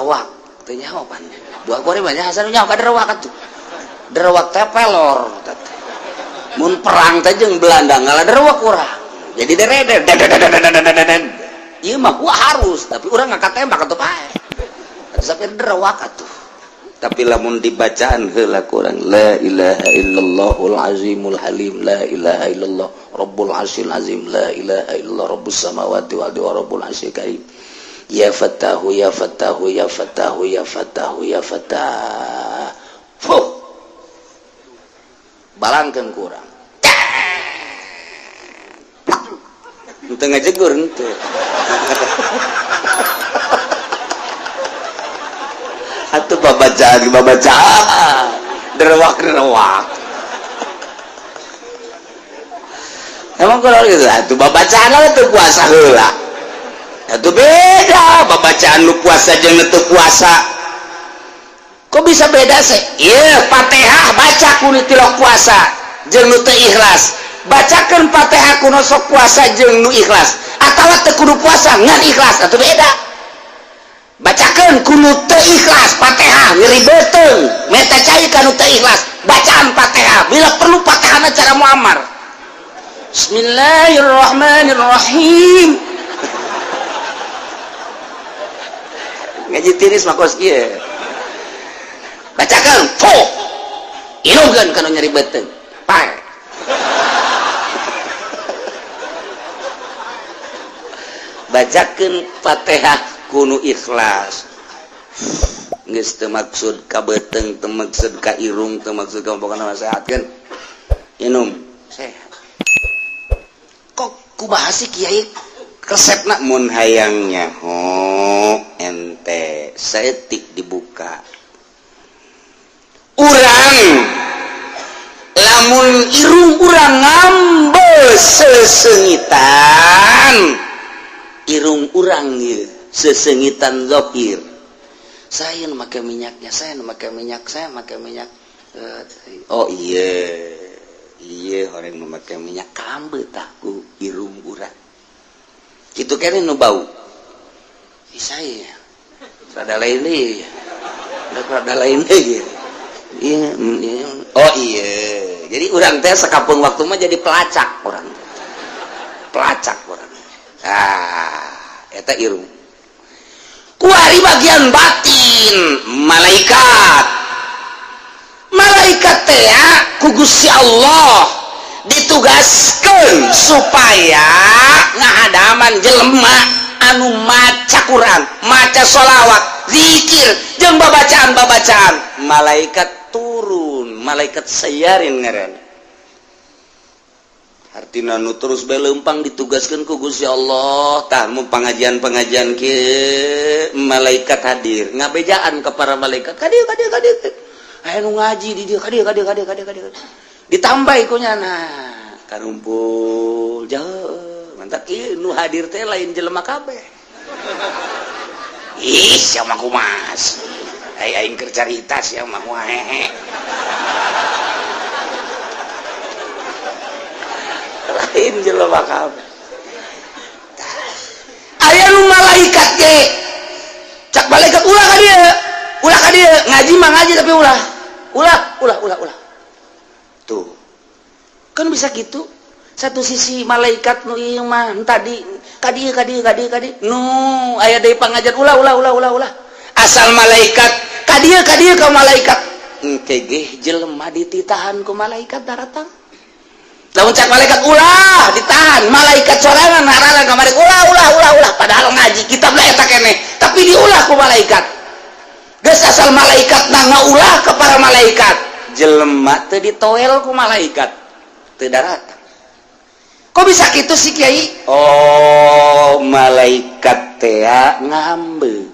Derewak teu nyaho pan. Buah goreng banyak hasan nyaho ka derewak atuh. Derewak teh pelor teh. Mun perang teh jeung Belanda ngalah derewak urang. Jadi dereder. Ieu mah gua harus, tapi urang ngangkat tembak atuh pae. Sampai derewak atuh. Tapi lamun dibacaan heula kurang la ilaha illallahul azimul halim la ilaha illallah rabbul arsyil azim la ilaha illallah rabbus samawati wal ardi wa rabbul arsyil karim ya fatahu ya fatahu ya fatahu ya fatahu ya fatah fuh balangkeun kurang henteu ngajegur henteu. Atau babacaan babacaan derewak derewak emang kalau gitu atuh babacaan lah teu puasa heula atuh beda babacaan nu puasa jeung nu teu puasa kok bisa beda sih? Ieu Fatihah baca ku nu tilok puasa jeung nu teu ikhlas bacakeun Fatihah ku nu sok puasa jeung nu ikhlas atawa teu kudu puasa ngan ikhlas atuh beda. Bacakan kuno teu ikhlas Fatihah nyeri beuteung meta cai kanu teu ikhlas bacaan Fatihah bila perlu Fatihahna cara Muammar Bismillahirrahmanirrahim ngaji tiris mah kos kieu bacakan fo inungkeun kanu nyeri beuteung pae bacakeun Fatihah kuno ikhlas geus teu maksud ka beuteung teu maksud ka irung teu maksud ka pokona mah sehatkeun inum sehat kok kumaha sih kiai resepna mun hayang nyaho ente saeutik dibuka urang lamun irung urang ngambe sesengitan irung urang ieu sesengitan zahir saya nu make minyaknya saya nu make minyak saya make minyak oh iya iya orang nu make minyak kambe tah ku irung urang kitu kene nu bau ih saya rada lain deui rada lain deui iya oh iya jadi urang teh sakapeung waktu mah jadi pelacak urang pelacak urang ah eta irung kuari bagian batin malaikat malaikat teh ku Gusti Allah ditugaskeun supaya ngahadaman jelema anu maca Quran maca sholawat zikir jeung babacaan-babacaan malaikat turun malaikat sayarin ngaran artina nu terus bae leumpang ditugaskeun ku Gusti Allah tah mun pengajian-pengajian kieu malaikat hadir ngabejaan ka para malaikat ka dieu ka dieu ka dieu aya nu ngaji di dieu ka dieu ka dieu ka dieu ka dieu ka dieu ditambah ku nyana karumpul jauh mantap ieu nu hadir teh lain jelema kabeh ih sia mah kumas ai aing keur carita sia mah hehe lain jelema kabeh aya nu malaikat ge cak malaikat ulah ka dieu ulah ka dieu ngaji mah ngaji tapi ulah ulah ulah ulah ulah tuh kan bisa gitu satu sisi malaikat nu ieu mah tadi ka dieu ka dieu ka dieu ka dieu nu aya deui pangajian ulah ulah ulah ulah ulah asal malaikat ka dieu ka dieu ka malaikat engke ge jelema dititahan ku malaikat daratang lamun cak malaikat ulah ditahan malaikat sorangan ngarana kamari ulah ulah ulah ulah padahal ngaji kitab lah eta keneh tapi diulah ku malaikat geus asal malaikat na ngaulah ke para malaikat jelema teu ditoel ku malaikat teu daratang kok bisa kitu sih kiai oh malaikat teh ngambe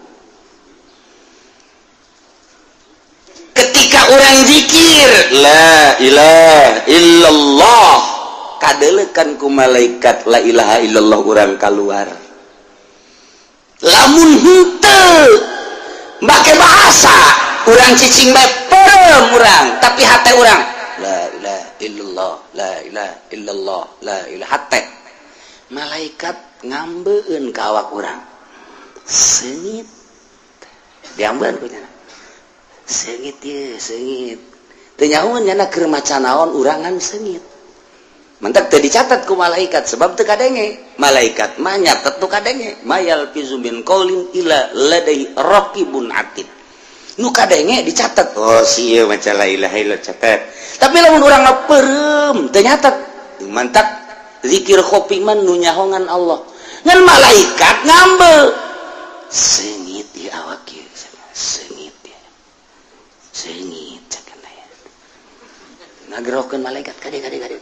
ketika orang zikir la ilaha illallah kadelekan ku malaikat la ilaha illallah urang keluar lamun henteu make bahasa urang cicing bae perem urang tapi hate urang la ilaha illallah la ilaha illallah la ilaha hate malaikat ngambeun ka awak urang seungit. Diambeun ku nyana. Seungit ieu, seungit. Teu nyahoeun nyana keur maca naon urangan seungit. Mantak teu dicatat ku malaikat sebab teu kadenge. Malaikat mah nyatet nu kadenge. Mayal fizu min qaulin illa ladai raqibun atid. Nu kadenge dicatat. Oh, si ieu maca la ilaha illallah catat. Tapi lamun urang mah peureum teu nyatet. Mantak zikir khofi mah nu nyahongan Allah. Ngan malaikat ngambe. Seungit di awak ieu, seungit ya. Seungit cek ngagerokeun malaikat kade kade kade.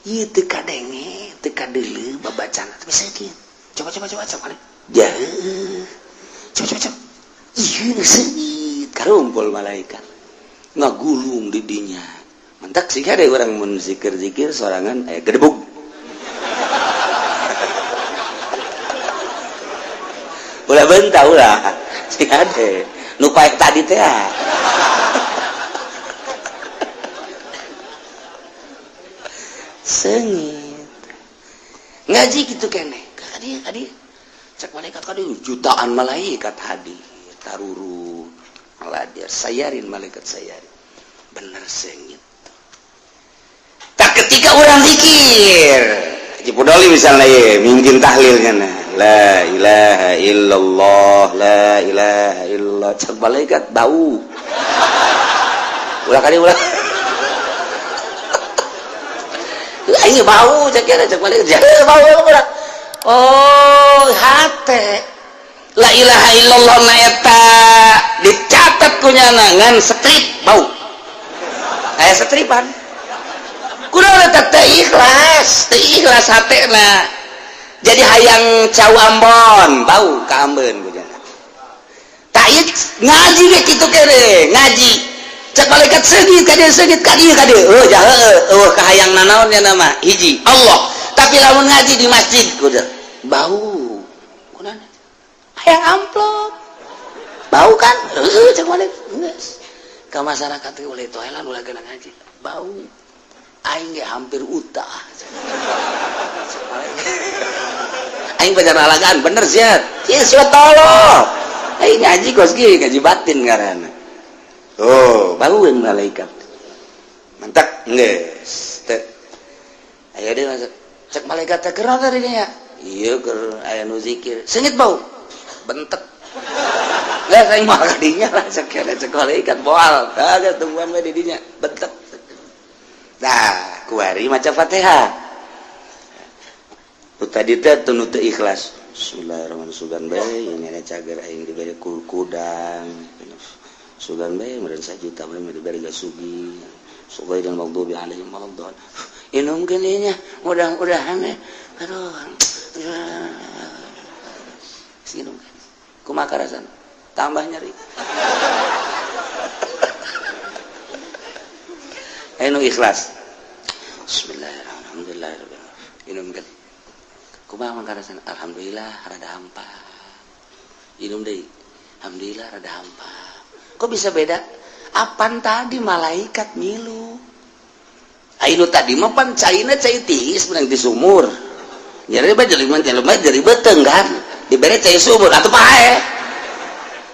Ieu teu kadenge, teu kadeuleu babacana tapi seungit. Coba coba coba coba. Ja. Coba coba coba. Ieu seungit karumpul malaikat. Ngagulung di dinya. Mantak sih ada orang mun zikir-zikir sorangan aya gedebug. Ulah bentah ulah. Sih ada. Nu paek tadi teh. Seungit. Ngaji gitu keneh. Kadi kadi cek malaikat kadi jutaan malaikat hadir taruru maladir sayarin malaikat sayarin. Bener seungit. Tak ketika orang zikir Haji Pudoli misalnya ye mungkin tahlilnya nah la ilaha illallah la ilaha illallah cek malaikat bau. Ulah kali ulah. Ini bau cek kira cek malaikat bau ulah. Oh hate la ilaha illallah na eta dicatat ku nyana ngan strip bau. Aya setripan. Kunaon eta teu ikhlas hatena. Jadi hayang cau Ambon bau ka ambeun ku nyana. Tak ieu ngaji ge kitu kene, ngaji. Cek malaikat seungit ka dieu seungit ka dieu ka dieu. Oh jahe eueuh kahayang nanaon nya nama hiji Allah. Tapi lamun ngaji di masjid kudu bau. Kunaon? Hayang amplop. Bau kan? Heueuh cek malaikat geus. Ka masyarakat teh ulah toelan ulah geuna ngaji. Bau. Aing ge hampir utah. Aing pacar alagan bener sia. Ieu sia tolong. Aing ngaji kos kieu ngaji batin ngaranna. Oh, baueun malaikat. Mantak geus teu. Aya deui masuk. Cek malaikat teh keur tadi nya. Ieu keur aya nu zikir. Seungit bau. Bentek. Geus aing mah kadinya lah cek cek malaikat moal. Kagak tungguan we di dinya. Bentek. Nah, kuari maca Fatihah. Nu tadi teh teu nu teu ikhlas. Bismillahirrahmanirrahim. Sugan bae ini ada cager aing dibere kudang. Sugan bae meureun sajuta bae dibere gasugi. Sugaidal maghdubi alaihim waladdallin. Inumkeun ieu nya, mudah-mudahan aduh. Sinumkeun. Kumaha karasana? Tambah nyeri. Anu ikhlas. Bismillahirrahmanirrahim. Inumkeun. Kumaha mangkarasana? Alhamdulillah rada hampa. Inum deui. Alhamdulillah rada hampa. Kok bisa beda? Apan tadi malaikat milu. Ainu tadi mah pan caina cai tiis menang di sumur. Jadi bae jelema jelema jadi beuteung kan. Dibere cai sumur atuh pae.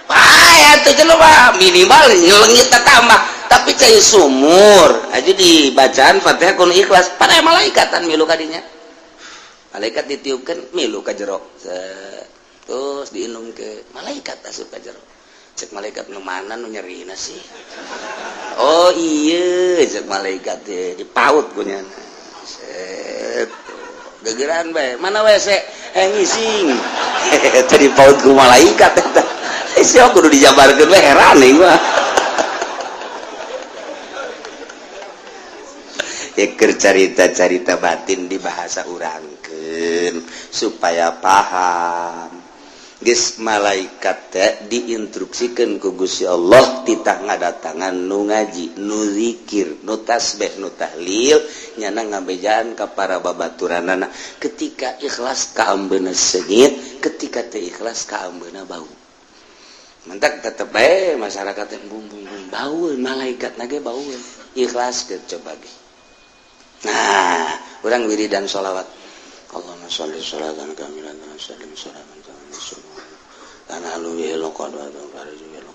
Pae atuh jelema minimal nyelengit tambah. Tapi cai sumur aja dibacaan Fatihah kudu ikhlas pada malaikatan milu kadinya. Malaikat ditiupkan milu ka jero. Terus diinum ke malaikat asup ka jero. Cek malaikat nu mana nu nyerina sih? Oh iya cek malaikat teh dipaut ku nyana. Set. Gegeran bae. Mana WC? Ngising. Teh dipaut ku malaikat eta. Sia kudu dijabarkeun we heran ieu mah. Keur carita-carita batin di bahasa urangkeun supaya paham. Geus malaikat teh diinstruksikeun ku Gusti Allah titah ngadatangan nu ngaji, nu zikir, nu tasbih, nu tahlil, nyana ngabejaan ka para babaturanana. Ketika ikhlas kaambeuna seungit, ketika teu ikhlas kaambeuna bau. Mantak tetep bae masyarakat teh bung bung bung baueun malaikat na ge baueun. Ikhlas ke coba ge. Nah, urang wiridan sholawat. Allahumma sholli sholatan kamilatan wa sallim sholatan kamilatan. Kana lu yelo qadwa farju yelo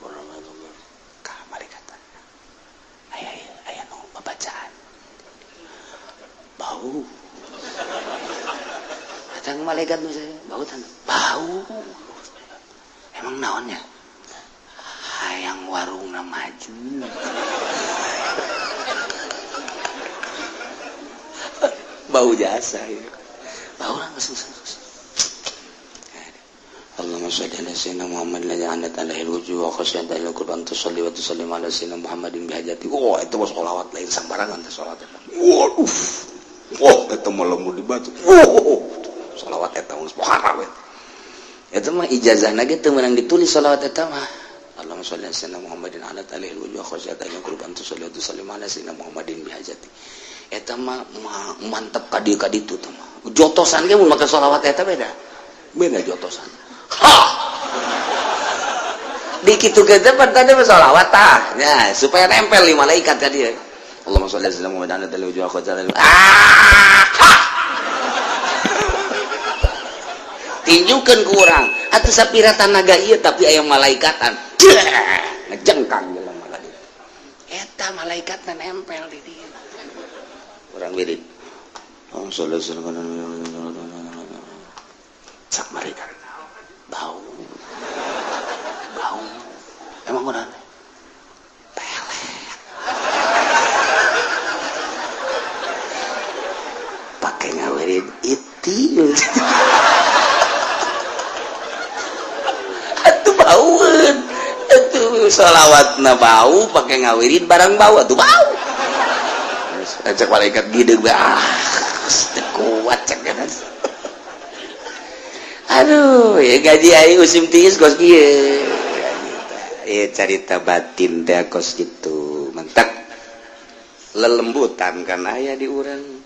Bau. Datang malaikat misalnya, bau tante, bau. Emang naonnya? Hayang warungna maju. Bau jasa ya. Bau langsung. Allahumma sholli ala sayyidina Muhammad la ja'anat alaihi wujuh wa khasyata ila qurban tusalli wa tusallim ala sayyidina Muhammadin bihajati. Oh, itu mah sholawat lain sembarangan teh sholawat eta. Waduh. Wah, eta mah lamun dibaca. Wah, sholawat eta geus pohara we. Eta mah ijazahna ge teu meunang ditulis sholawat eta mah. Allahumma sholli ala sayyidina Muhammadin ala alaihi wujuh wa khasyata ila qurban tusalli wa tusallim ala sayyidina Muhammadin bihajati. Eta mah mantep ka dieu ka ditu teh mah. Jotosan ge mun make sholawat eta beda. Beda jotosan. Ha! Dikitu ge teh pan tadi mah sholawat tah. Ya, supaya nempel di malaikat ka dieu. Allahumma sholli ala sayyidina Muhammadin ala alaihi wujuh wa khasyata. Ah! Ha! Tinjukeun ku urang. Atuh sapira tanaga ieu tapi aya malaikatan. Ngejengkang jelema ka dieu. Eta malaikatna nempel di dieu. Urang wirid. Allahumma sholli ala sayyidina Muhammad. Cak malaikat. Bau. Bau. Emang kunaon? Pelet. Pake ngawirid itil. Atuh baueun. Atuh sholawatna bau pake ngawirid barang bau atuh bau. Cek malaikat gideg ah, teu kuat cek eta. Aduh, ya gaji aing musim tiis kos kieu. Ya carita batin teh kos kitu. Mentak lelembutan kan aya di urang.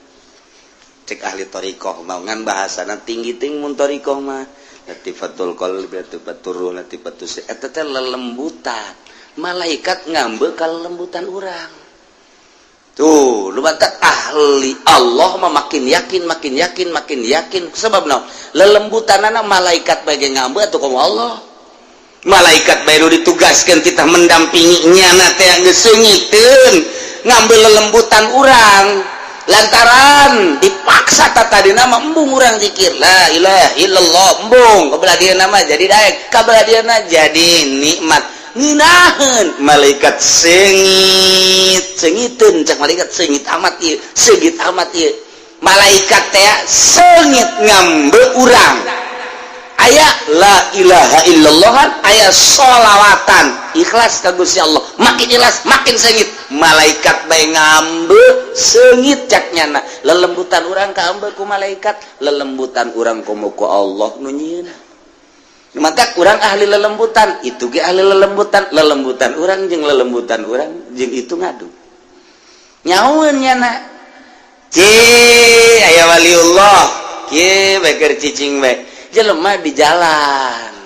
Cek ahli thariqah mah ngan bahasana tinggi ting mun thariqah mah. Latifatul qalbi, latifatur ruh, latifatus eta teh lelembutan. Malaikat ngambe ka lelembutan urang. Tuh, lu mantap ahli Allah mah makin yakin, makin yakin, makin yakin. Sebab naon? Lelembutanana malaikat bae ngambe atuh komo Allah. Malaikat bae nu ditugaskeun kita mendampingi nyana teh geus seungiteun ngambil lelembutan urang. Lantaran dipaksa tadina mah embung urang zikir la ilaha illallah embung kabelah dieuna mah jadi daek kabelah dieuna jadi nikmat. Ngeunaheun malaikat seungit seungiteun cak malaikat seungit amat ieu seungit amat ieu malaikat teh seungit ngambe urang aya la ilaha illallah aya sholawatan ikhlas ka Gusti Allah makin ikhlas makin seungit malaikat bae ngambe seungit cak nyana lelembutan urang kaambe ku malaikat lelembutan urang komo ku Allah nu nyieunna. Maka kurang ahli lelembutan itu ge ahli lelembutan lelembutan urang jeung lelembutan urang jeung itu ngadu nyaun nyana ci aya waliullah kieu bae keur cicing bae jelema di jalan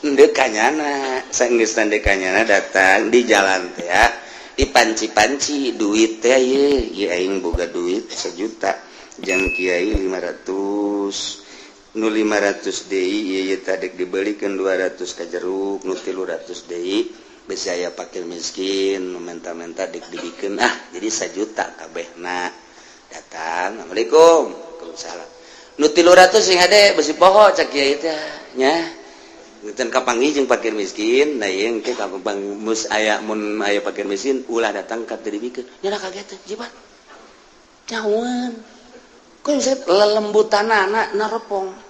endeu ka nyana sanggeus endeu ka nyana datang di jalan teh ya dipanci-panci duit teh ieu ieu aing boga duit 1 juta jeung kiai 500 nu 500 deui ieu tadi dibelikeun 200 ka jeruk nu 300 deui besi aya fakir miskin nu menta-menta dik dibikeun ah jadi 1 juta kabehna datang assalamualaikum waalaikumsalam nu 300 sing hade besi poho cak kiai teh nya Ngeuteun kapanggih jeung fakir miskin nah ieu engke kapang mus aya mun aya fakir miskin ulah datang ka teu dibikeun nya kaget teh jibat nyawan kok bisa lelembutanana neropong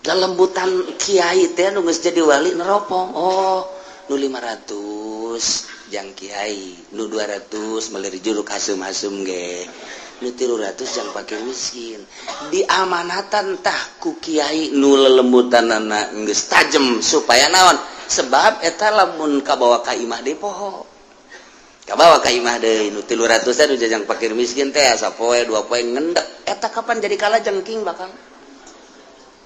lelembutan kiai teh nu geus jadi wali neropong oh nu 500 jang kiai nu 200 meuli jeruk hasum-hasum ge nu 300 jang fakir miskin diamanatan tah ku kiai nu lelembutanana geus tajem supaya naon sebab eta lamun kabawa ka imah deui poho kabawa ka imah deui nu 300 teh nu jajang fakir miskin teh sapoe dua poe ngendek eta kapan jadi kalajengking bakal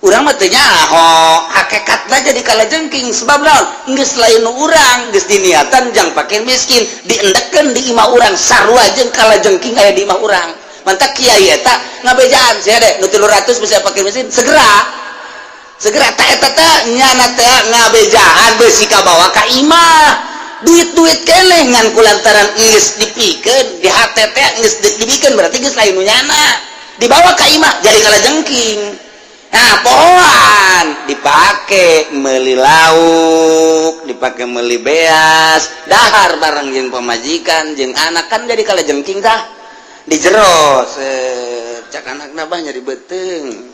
urang mah teu nyaho hakikatna jadi kalajengking sebab naon geus lain nu urang geus diniatan jang fakir miskin diendekeun di imah urang sarua jeung kalajengking aya di imah urang mantak kiai eta ngabejaan sia de nu 300 bisa fakir miskin segera segera ta eta teh nyana teh ngabejaan beusi kabawa ka imah. Duit-duit keneh, ngan kulantaran geus dipikeun di hate teh, geus dibikeun, berarti geus lain nu nyana. Dibawa ka imah jadi kalajengking. Nah, pohoan dipake meuli lauk, dipake meuli beas, dahar bareng jeung pamajikan jeung anak, kan jadi kalajengking. Tah, di jero cak anak nabah nyeri beuteung,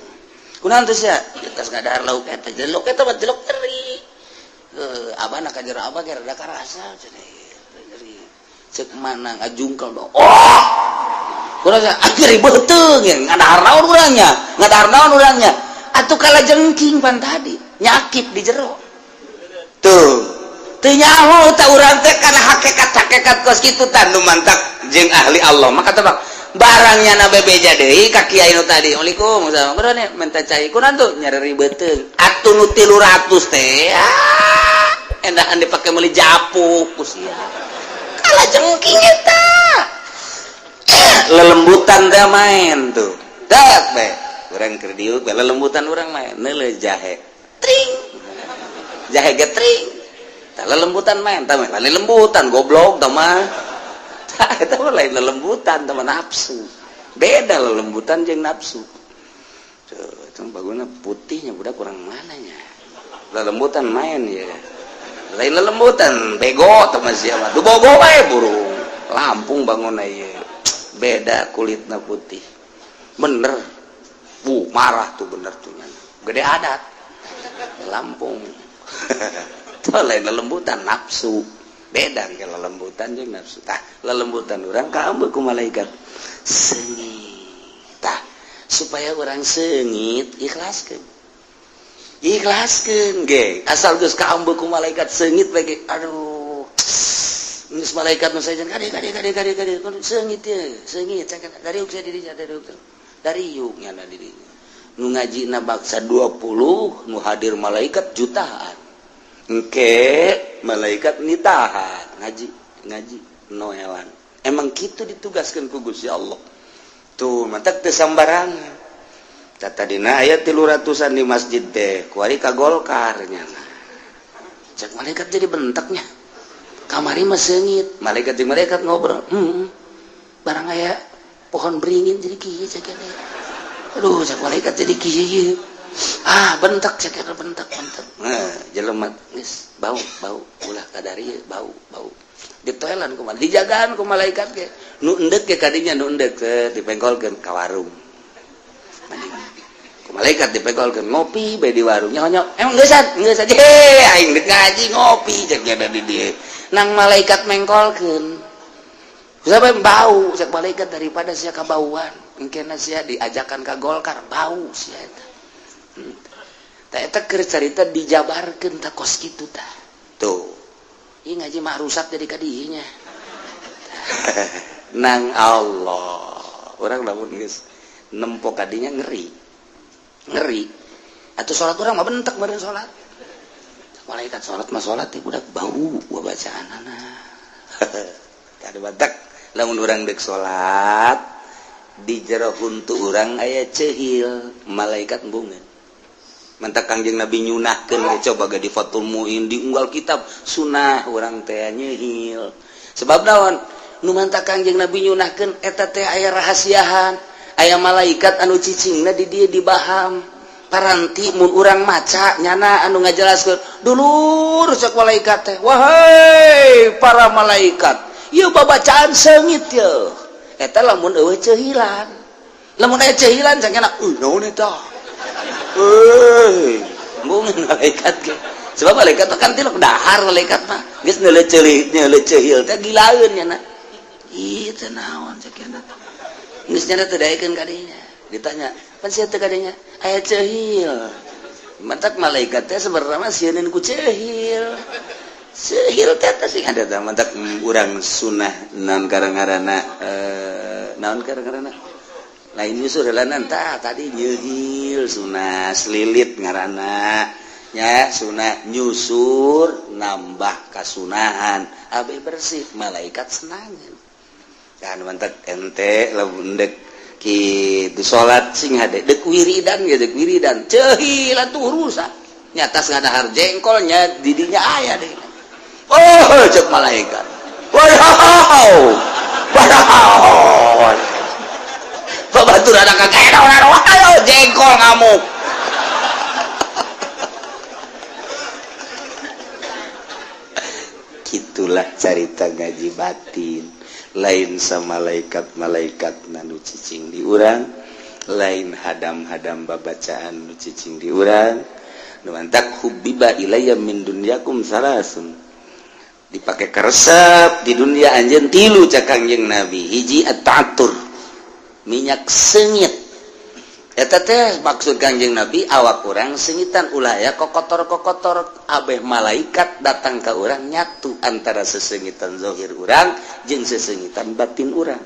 kunaon teh sia? Tas ngadahar lauk eta, jelok eta mah, jelok teri. Abah nak jero, abah ge rada karasa cenah nyeri. Cek mana ngajungkel dong. Oh, kurang nyeri beuteung ya, ngadahar naon urangnya, ngadahar naon urangnya? Atuh kalajengking pan tadi nyakip di jero tuh. Teu nyaho tah urang teh kana hakikat-hakikat kos kitu. Tah, nu mantak jeung ahli Allah maka tebak barangnya na bebeja deui ka kiai nu tadi. "Assalamualaikum, kunaon minta cai?" "Kunaon tuh?" "Nyeri beuteung." Atuh nu 300 teh, ah, endahan dipake meuli japu ku sia. Kalajengking eta lelembutan teh main tuh. Dak be urang keur diuk lelembutan, urang main neuleuh jahe, tring, jahe ge tring. Tah, lelembutan main tah, lain lelembutan, goblok. Tah mah, tah, eta mah lain lelembutan, tah mah nafsu. Beda lelembutan jeung nafsu. Tuh, itu baguna putihnya budak kurang mananya. Lelembutan main ya lain lelembutan, bego tah mah sia mah. Du bogo bae burung Lampung bangun ieu beda kulitna putih bener. Bu marah tuh, bener tuh, gede adat Lampung. Tuh, lain lelembutan, nafsu. Beda ke lelembutan jeung nafsu. Tah, lelembutan urang kaambeu ku malaikat seungit. Tah, supaya urang seungit, ikhlaskeun, ikhlaskeun ge. Asal geus kaambeu ku malaikat seungit bae. Aduh, geus malaikat nu sajen, "Kade, kade, kade, kade, kade, seungit ye, seungit." Dariuk sia dirinya, dariuk, dariuk nyana dirinya. Nu ngajina baksa 20, nu hadir malaikat jutaan. Engke malaikat nitahan ngaji, ngaji noelan. Emang gitu ditugaskan ku Gusti Allah tuh, mantak teu sambarangan. Tadina aya 300-an di masjid teh, kuari ka Golkar nyana. Cek malaikat jadi bentaknya, kamari mah seungit. Malaikat jeung malaikat ngobrol, barang aya pohon beringin jadi kieu," cek. "Aduh," cek malaikat, "jadi kieu." Ah, bentak, cek, bentak, bentak. Nah, jelema geus bau, bau, ulah kadari bau, bau. Ditoelan ku, dijagaan ku malaikat ge. Nu endek ge kadinya, nu endek dipengkolkeun ka warung. Ku malaikat dipengkolkeun, ngopi bae di warung. Nyaho emang geus geus aja aing dek ngaji ngopi, cek nya di dieu. Nang malaikat mengkolkeun. Siapa bau, cek malaikat, daripada sia kabauan. Engkena sia diajakan ka Golkar, bau sia eta. Tah, eta keur carita dijabarkeun tah kos kitu tah. Tuh. Ieu ngaji mah rusak jadi kadinya. Nang Allah. Urang lamun geus nempo kadinya ngeri. Ngeri. Atuh salat urang mah bentek meureun salat. Malaikat salat mah salat teh budak bau bacaanana. Tadi batak lamun urang dek salat di jero huntu urang aya cehil, malaikat embungeun. Mantak Kangjeng Nabi nyunahkeun ge, coba ge di Fathul Muin, di unggal kitab sunah urang teh nyehil. Sebab naon nu mantak Kangjeng Nabi nyunahkeun eta teh? Aya rahasiahan, aya malaikat anu cicingna di dieu, di baham. Paranti mun urang maca nyana anu ngajelaskeun, "Dulur," cek malaikat teh, "wahai para malaikat, ieu babacaan seungit ye." Eta lamun eueuh cehilan. Lamun aya cehilan, cangkena, "Euy, naon eta?" Euy, embungeun malaikat ge. Sebab malaikat kan tilok dahar, malaikat mah geus neuleuh ceuli, neuleuh cehil teh gilaeun nyana. "Ih, teh naon?" cek nyana. Geus nyana teu daekeun kadinya. Ditanya, "Pan sia teh kadinya aya cehil?" Mantak malaikat teh sebenarnya mah sieun ku cehil. Cehil teh teh sing ada teh. Mantak urang sunah naon karang-karana, naon karang-karana lain nyusur heulanan tah tadi, nyehil sunah, selilit ngaranna nya, sunah nyusur nambah kasunahan abe bersih, malaikat senangan kan. Mantak ente lamun dek kitu salat sing hade, dek wiridan ge, dek wiridan ceuhil atuh rusak. Nyatas ngadahar jengkolnya didinya aya deh. Oh, cek malaikat, wow wow, babatur ada kakek ayo jengkol ngamuk. Gitulah carita ngaji batin. Lain sama malaikat-malaikat nu cicing di urang, lain hadam-hadam babacaan nu cicing di urang. Nu mantak hubbiba ilayya min dunyakum salasun, dipake karesep di dunia anjeun tilu cak Kangjeng Nabi. Hiji, at-ta'attur, minyak seungit. Eta teh maksud Kangjeng Nabi awak urang seungitan, ulah ya kokotor-kokotor, abeh malaikat datang ke urang nyatu antara seseungitan zahir urang jeung seseungitan batin urang.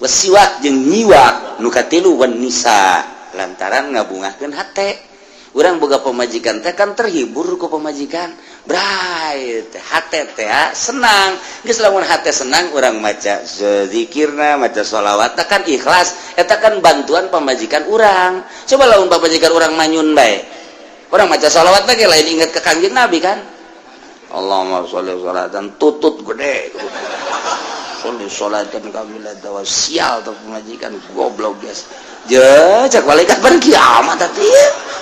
Wasiwak, jeung nyiwak. Nu katilu, wan nisa, lantaran ngabungahkeun hate. Urang boga pemajikan teh kan terhibur ku pemajikan, bray, teh hate teh senang. Geus lamun hate senang, urang maca zikirna, maca sholawat kan ikhlas, eta kan bantuan pemajikan urang. Coba lamun pemajikan urang manyun bae, urang maca sholawat teh lain inget ke Kangjeng Nabi kan. Allahumma sholli sholatan tutut gede, sholli sholatan kamilatan, sial tuh pemajikan goblok guys. Je cek malaikat bar kiamat tadi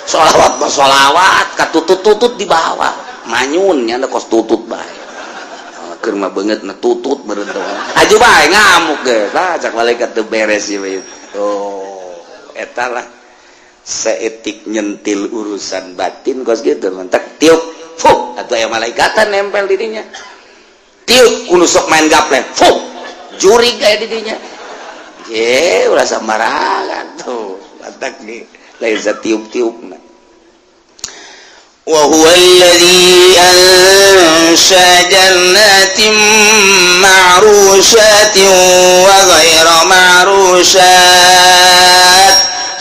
sholawat mah sholawat katutut-tutut di bawah manyun nya kos tutut bae, keur mah beungeut na tutut meureun teh aju bae ngamuk ge. Tah, cek malaikat teu beres ieu. Oh, eta lah seetik nyentil urusan batin kos gitu. Mantak tiup, fuh, atuh aya malaikatan nempel di dinya. Tiup kudu sok main gaplek, fuh, jurig aya di dinya. Ye, ulah sembarangan tuh. Mantak di lain tiup-tiup. وهو الذي أنشأ جنات معروشات وغير معروشات.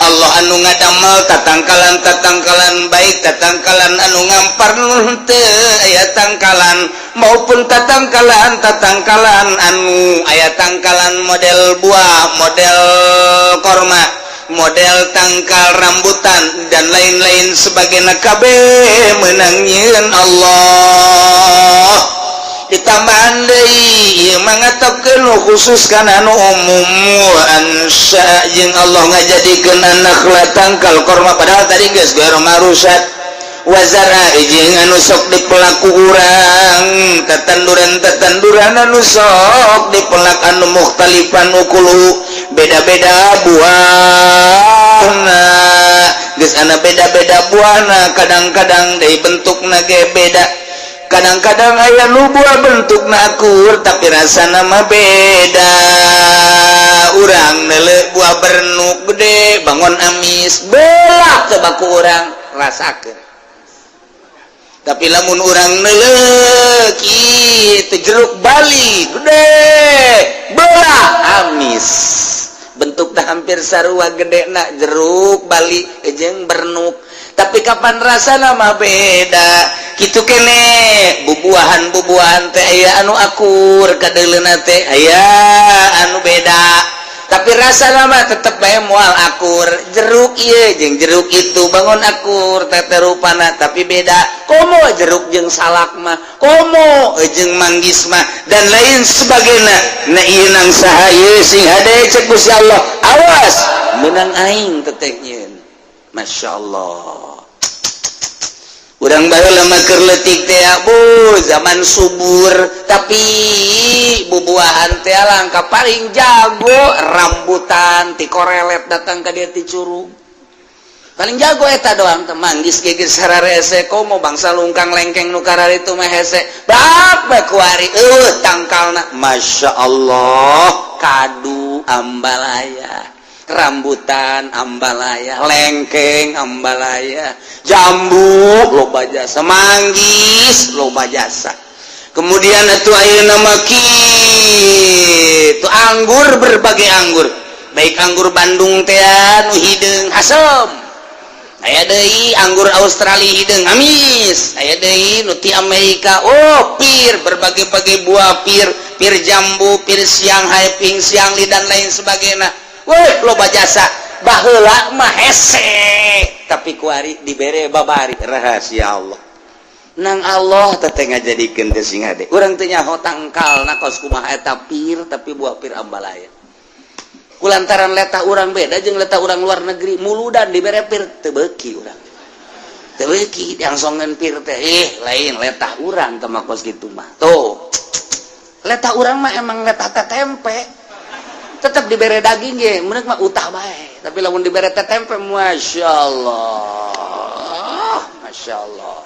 Allah anu ngadamel tatangkalan-tatangkalan, baik tatangkalan anu ngampar teu aya tangkalan maupun tatangkalan tatangkalan anu aya tangkalan, model buah, model korma, model tangkal rambutan, dan lain-lain sebagainya, kabeh menang nyieun Allah. Ditambahan deui ieu mah ngatepkeun nu khusus kana anu umum. Wa ansya, jeung Allah ngajadikeun an-nakhla, tangkal korma, padahal tadi geus gairu ma'rusat. Wa zar'a, jeung anu sok dipelak ku urang, tetanduran-tetanduran anu sok dipelak, anu mukhtalifan ukuluhu, beda-beda buahna. Geus ana beda-beda buahna, kadang-kadang dari bentukna ge beda. Kadang-kadang aya nu buah bentukna akur tapi rasana mah beda. Urang neuleu buah bernuk gede, bangun amis, belah coba ku urang rasakeun. Tapi lamun urang neuleu kitu jeruk Bali gede, belah, amis. Bentuknya hampir sarua gede nak jeruk Bali jeung bernuk, tapi kapan rasa nama beda. Gitu kene bubuahan bubuahan teh aya anu akur kadeuleuna teh, aya anu beda, tapi rasa nama tetep bae moal akur. Jeruk ieu jeung jeruk itu bangun akur teh rupana, tapi beda. Komo jeruk jeung salak mah, komo jeung manggis mah, dan lain sebagainya. Nah, ieu nang saha ieu sing hade? Cek Gusti Allah, awas, menang aing teteh nyieun. Masya Allah, urang baheula mah keur leutik teh bu zaman subur, tapi bubuahan teh langka. Paling jago rambutan ti korelet datang ka dieu ti curug, paling jago eta doang teh. Manggis ge geus sararese, komo bangsa lungkang lengkeng nu kararitu mah hese bab kuari eueuh tangkalna. Masya Allah, kadu ambalaya, rambutan ambalaya, lengkeng ambalaya, jambu loba jasa, manggis loba jasa. Kemudian itu ayeuna mah kitu anggur, berbagai anggur, baik anggur Bandung teh nu hideung asem, aya deui anggur Australia hideung amis, aya deui nu ti Amerika. Oh, pir, berbagai-bagai buah pir, pir jambu, pir Shanghai, ping Siangli, dan lain sebagainya. Woi, loba jasa. Baheula mah hese, tapi kuari dibere babari rahasia Allah. Nang Allah teh ngajadikeun teh sing hade. Urang teh nyaho tangkalna kos kumaha eta pir, tapi buah pir ambalaya. Kulantaran letah urang beda jeung letah urang luar negeri, muludan dibere pir teu beuki urang. Teu beuki diangsongeun pir teh, eh lain letah urang teh mah kos kitu mah. Tuh. Letah urang mah emang letah teh tempe. Tetep dibere daging ge, meunang mah utah bae. Tapi lamun dibere teh tempe, Masya Allah. Masya Allah.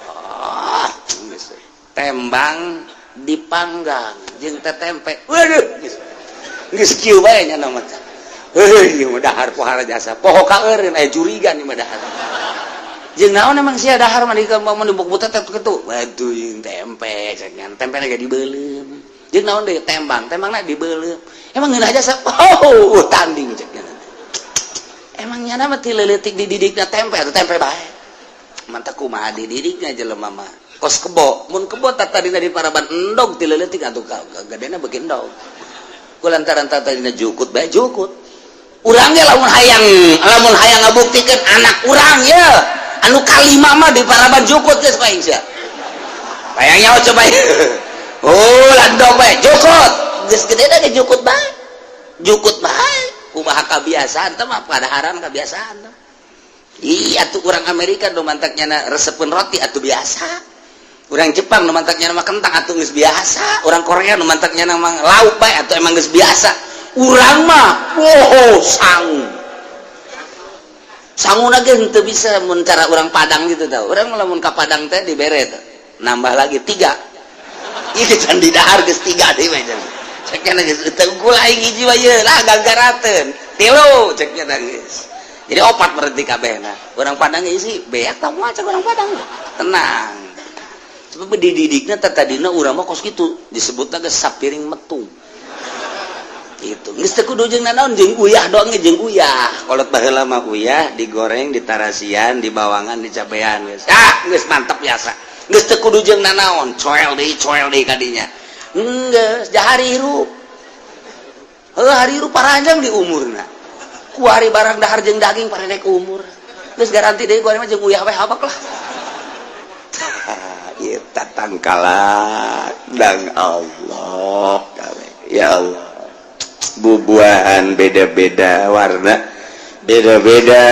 Tembang dipanggang jeung teh tempe, waduh, geus kieu bae nya nama teh. Heuh, ieu mah dahar pohara jasa poho kaeureun, aya jurigan ieu mah dahar jeung naon. Emang sia dahar mah di mun dibuk teh kitu, waduh, jeung tempe cek nya, tempe ge dibeuleum jeung naon deui, tembang, tembangna dibeuleum, emang ngeunah jasa. Oh, tanding cek nya. Emang nyana mah ti leutik dididikna tempe atau tempe bae. Mantap, kumaha dididikna jelema mah kos kebo. Mun kebo tadina di paraban endog ti leutik atuh gedena beuki endog. Kulantaran tadina jukut bae jukut. Urang ge lamun hayang ngabuktikeun anak urang ya anu kalima mah di paraban jukut geus paing sia. Hayang nyaho coba. Oh, landog bae jukut. Geus gedena ge jukut bae. Jukut bae. Kumaha kabiasaan teh mah, padaharan kabiasaan teh. Iya tuh, orang Amerika nu mantaknya resepeun roti atuh biasa. Orang Jepang nu mantaknya nama kentang atuh geus biasa. Orang Korea nu mantaknya nama lauk bae atuh emang geus biasa. Urang mah wow, sangu. Sangu lagi henteu bisa mun cara orang Padang gitu tau. Urang lamun ka Padang teh dibere teh. Nambah lagi tiga. Ieu can didahar geus tiga deui mah. Cek nya geus teu unggul aing hiji wae lah gagarateun. Tilu cek nya geus. Jadi opat berarti kabehna. Orang Padang isi beak tau moal cek orang Padang. Tenang. Sebab dididikna tadina urang mah kos kitu, disebutna geus sapiring metung. Gitu. Geus teu kudu jeung nanaon, jeung uyah doang ge, jeung uyah. Kolot baheula mah uyah digoreng, ditarasian, dibawangan, dicabean geus. Ah, geus mantep biasa. Geus teu kudu jeung nanaon, coel deui kadinya. Geus jahari hirup. Heuh, hari hirup paranjang di umurna. Kuari barang dahar jeung daging parendek umur. Geus garanti deui kuari mah jeung uyah we habak lah. Ieu tatangkalan dang Allah ya Allah, bubuahan beda-beda warna, beda-beda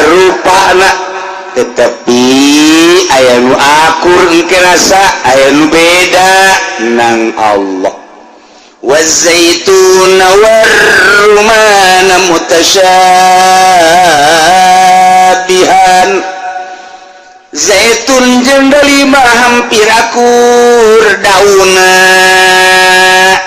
rupa, tetapi aya nu akur engke rasa, aya nu beda nang Allah. والزيتون والرمان متشابها, zaitun jeung delima hampir akur dauna.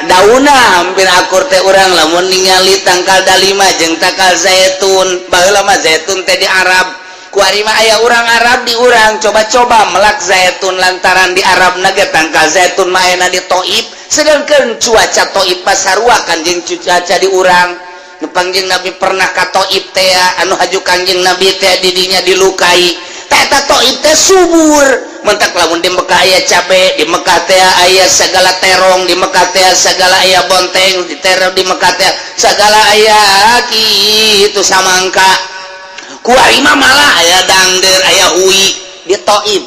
Dauna hampir akur teh, urang lamun ningali tangkal dalima jeung tangkal zaitun, baheula mah zaitun teh di Arab. Kuari mah aya urang Arab di urang coba-coba melak zaitun, lantaran di Arab ge tangkal zaitun mah ayana di Taif, sedangkan cuaca Taif pasarua kan jeung cuaca di urang. Nu Kangjeng Nabi pernah ka Taif teh, anu haju Kangjeng Nabi teh didinya dilukai. Eta Taif teh subur. Mentak lamun di Mekah aya cabe, di Mekah teh aya segala terong, di Mekah teh segala aya bonteng, di terong di Mekah teh segala aya kitu samangka. Kuari mah malah aya dangder, aya hui di Taif.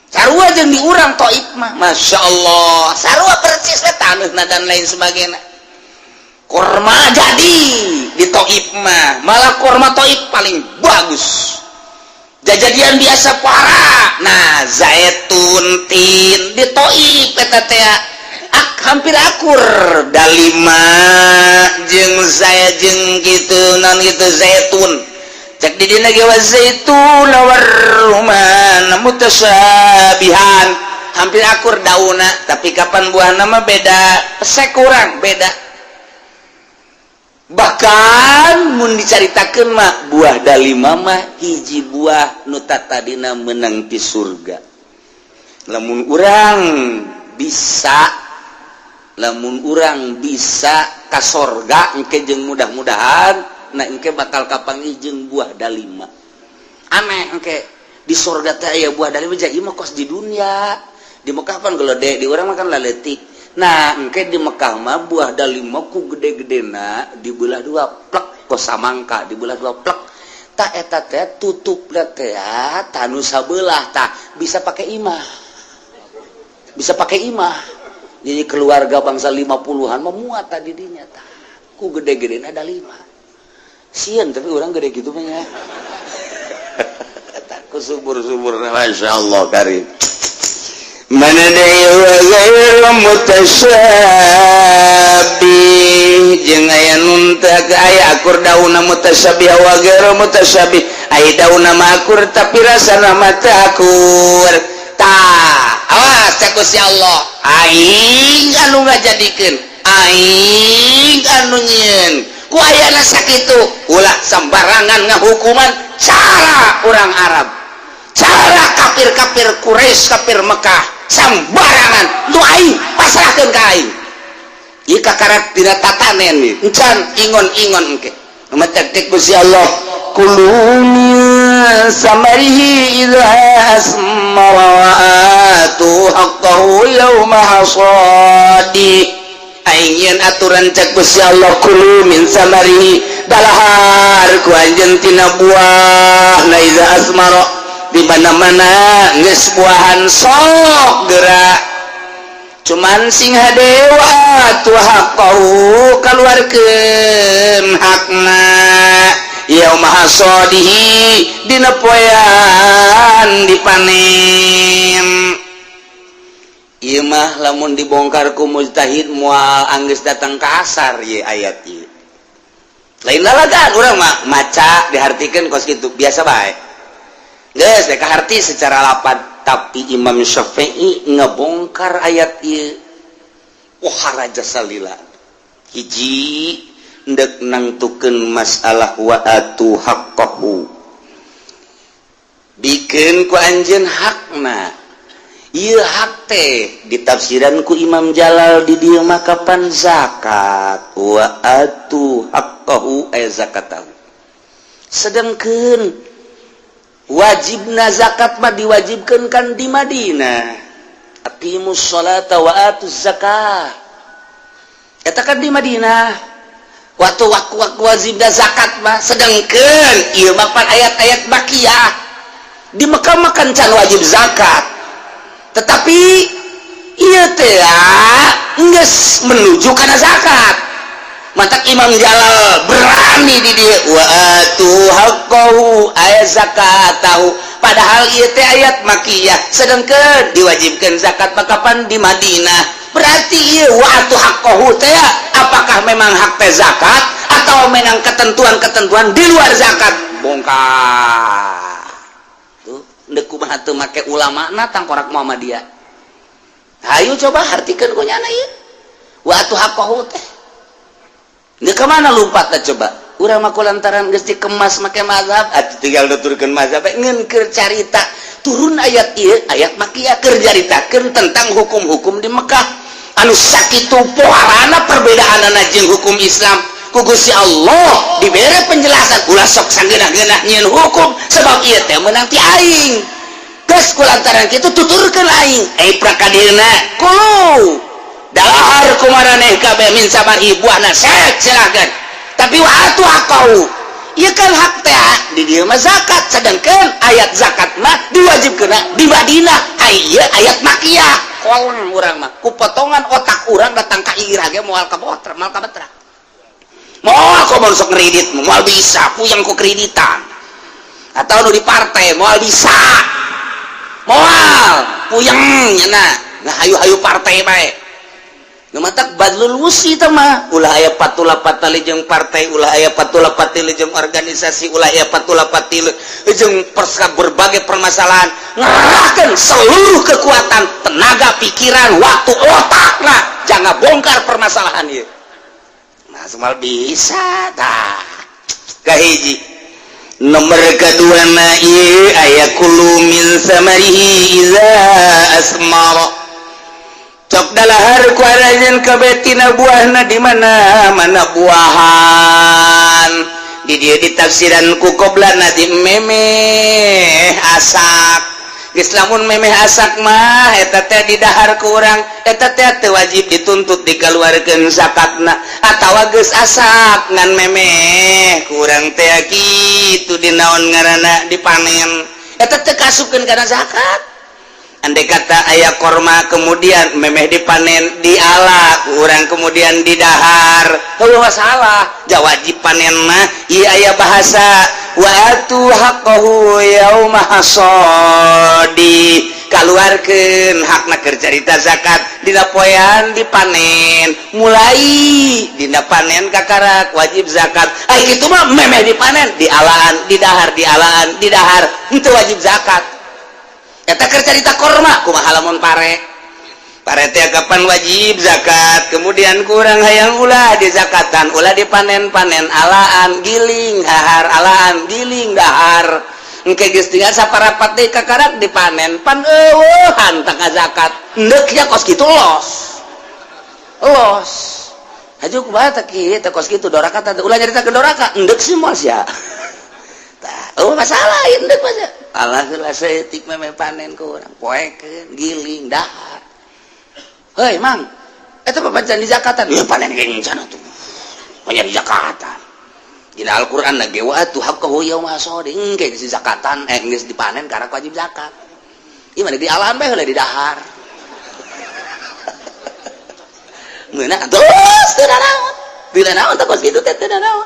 Sarua jeung di urang Taif mah, Masya Allah, sarua persis we taneuhna dan lain sebagainya. Korma jadi di Taif mah, malah korma Taif paling bagus, jajadian biasa parah. Nah, zaitun tin di Taif eta teh hampir akur dalima jeung saya jeung gitu non gitu zaitun. Cek di dina ge والزيتون والرمان متشابها, hampir akur dauna, tapi kapan buahna mah beda, pesek kurang beda. Bahkan mun dicaritakeun mah buah dalima mah hiji buah nu tadina menang di surga. Lamun urang bisa, lamun urang bisa ka sorga engke jeung mudah-mudahan, nah engke bakal kapanggih jeung buah dalima. Aneh, engke di sorga teh aya buah dalima. Jadi mah kos di dunia, di Mekah pan gelede, di urang mah kan laletik. Nah, engke di Mekah mah buah dalima ku gede-gedena dibelah dua plek kos samangka, dibelah dua plek. Tah, eta teh tutup teh tanu sabelah. Tah, bisa pakai imah, bisa pakai imah. Jadi keluarga bangsa 50-an memuat tadi dinya. Tah, ku gede-gede ada lima sieun, tapi orang gede gitu mah ya. Ku subur-subur, Masya Allah karim. Mana deui, wa ghairu mutasyabih, jeung aya nun teu aya akur daunna, mutasyabih wa ghairu mutasyabih, aya daunna mah akur tapi rasana mah teu akur. Tah, awas, cek Gusti Allah, aing anu ngajadikeun, aing anu nyieun. Ku ayana sakitu, ulah sembarangan ngahukuman cara orang Arab, cara kafir-kafir Quraisy, kafir Mekah, sembarangan. Nu aing pasrahkeun ka aing. Ieu kakarak dina tatanen nih, encan ingon-ingon engke. Matak cek Gusti Allah, kulu min samarihi idza asmara wa atu haqqahu yauma hasadi. Aing yen aturan, cek Gusti Allah, kulu min samarihi, dalahar ku anjeun tina buah na, idza asmara, di mana-mana geus buahan sok gerak, cuman sing hade wa atu haqqahu, kaluarkeun hakna, yauma hasadihi, dina poean dipanen. Ieu mah lamun dibongkar ku mujtahid moal anggeus datang ka asar ieu ayat ieu. Lain lalagan urang mah maca dihartikeun kos kitu biasa bae. Geus dek kaharti secara lapad, tapi Imam Syafi'i ngebongkar ayat ieu. Wah, raja salila. Hiji, ndek nangtukeun masalah wa atu haqqahu. Bikeun ku anjeun hakna. Ieu hak teh ditafsiran ku Imam Jalal di dieu mah kapan zakat, wa atu haqqahu ay zakatahu. Sedangkeun wajibna zakat mah diwajibkan kan di Madinah, aqimus sholata wa atuz zakah, eta kan di Madinah waktu waktu waktu wajibna zakat mah. Sedangkeun ieu mah pan ayat-ayat makiyah, di Mekah mah kan can wajib zakat, tetapi ieu teh geus menuju kana zakat. Matak Imam Jalal berani di dieu, wa atu haqqahu ay zakatahu, padahal ieu teh ayat makiyah, sedangkan diwajibkan zakat mah kapan di Madinah. Berarti ieu wa atu haqqahu teh apakah memang hak teh zakat atau memang ketentuan-ketentuan di luar zakat? Bongkar tuh, ndek kumaha teu make ulama na tangkorak Muhammadiyah. Hayu coba hartikeun ku nyana ieu wa atu haqqahu teh. Ini kemana lompatnya coba? Urang mah lantaran geus dikemas make mazhab, atuh tinggal nuturkeun mazhab ngeun keur carita turun ayat ieu, ayat makiyah, keur caritakeun tentang hukum-hukum di Mekah anu sakitu poharana perbedaanana jeung hukum Islam. Ku Gusti Allah dibere penjelasan, ulah sok sageunah-geunah nyieun hukum, sebab ieu teh meunang ti aing. Geus ku lantaran kitu tuturkeun aing, eh prakadilna kulu, dalahar kumaraneh kabeh, min samarihi, buahna sek silakan, tapi wa atu haqqahu, ieu kan hak teh di dieu mah zakat, sedangkan ayat zakat mah diwajibkeun di Madinah, ai ieu ayat makiyah. Kolong urang mah ku potongan otak urang datang ka ira ge moal kabotra, moal kabetra, moal. Komo sok ngredit moal bisa, puyeng ku kreditan atau nu di partai moal bisa, moal, puyeng nyana. Nah, hayu-hayu partai bae. Nu matak badlul wusi teh mah ulah aya patula patali jeung partai, ulah aya patula patili jeung organisasi, ulah aya patula patili jeung perska berbagai permasalahan. Ngerahkan seluruh kekuatan, tenaga, pikiran, waktu, otak lah, jangan bongkar permasalahan ieu. Nah, semua bisa. Tah, kahiji. Nomor kedua na ieu aya kulu min samarihi iza asmara, cok dalahar ku aranjeun kabeh tina buahna. Di mana mana buahan di dieu ditafsiran ku qoblana di memeh asak. Geus lamun memeh asak mah, eta teh didahar ku urang, eta teh teu wajib dituntut dikeluarkeun zakatna. Atawa geus asak ngan memeh ku urang teh kitu, dinaon ngaranna, dipanen, eta teh kasupkeun kana zakat. Andai kata aya korma, kemudian memeh dipanen, diala ku urang, kemudian didahar, heueuh masalah ja wajib panen mah. Ieu aya bahasa wa atu haqqahu yauma hasadi, kaluarkeun hakna, keur carita zakat dina poean dipanen. Mulai dina panen kakarak wajib zakat. Ai kitu mah memeh dipanen, dialaan, didahar, dialaan, didahar, henteu wajib zakat. Eta keur carita korma. Kumaha lamun pare? Pare teh kapan wajib zakat? Kemudian ku urang hayang ulah dizakatan, ulah dipanen-panen, alaan, giling, dahar, alaan, giling, dahar. Engke geus tinggal saparapat deui kakarak dipanen, pan eueuhan tah zakat. Endek ya kos kitu, los los haju kumaha teh kieu teh, kos kitu doraka teh. Ulah nyaritakeun doraka, endek sih moal sia. Tah, eueuh masalah endek mah. Alah heula saeutik, memeh panen ku urang, poekeun, giling, dahar. Hei Mang, eta papancan di zakatan ya, panen ge sana tuh banyak di zakatan. Dina Al-Qur'an lagi wa atu haqqahu yauma hasadi, engke geus zakatan, eh, geus dipanen karena wajib zakat. Ieu mah di alaan bae heula, di dahar. Meunang terus, teu naon. Teu naon teh kos kitu teh, teu naon.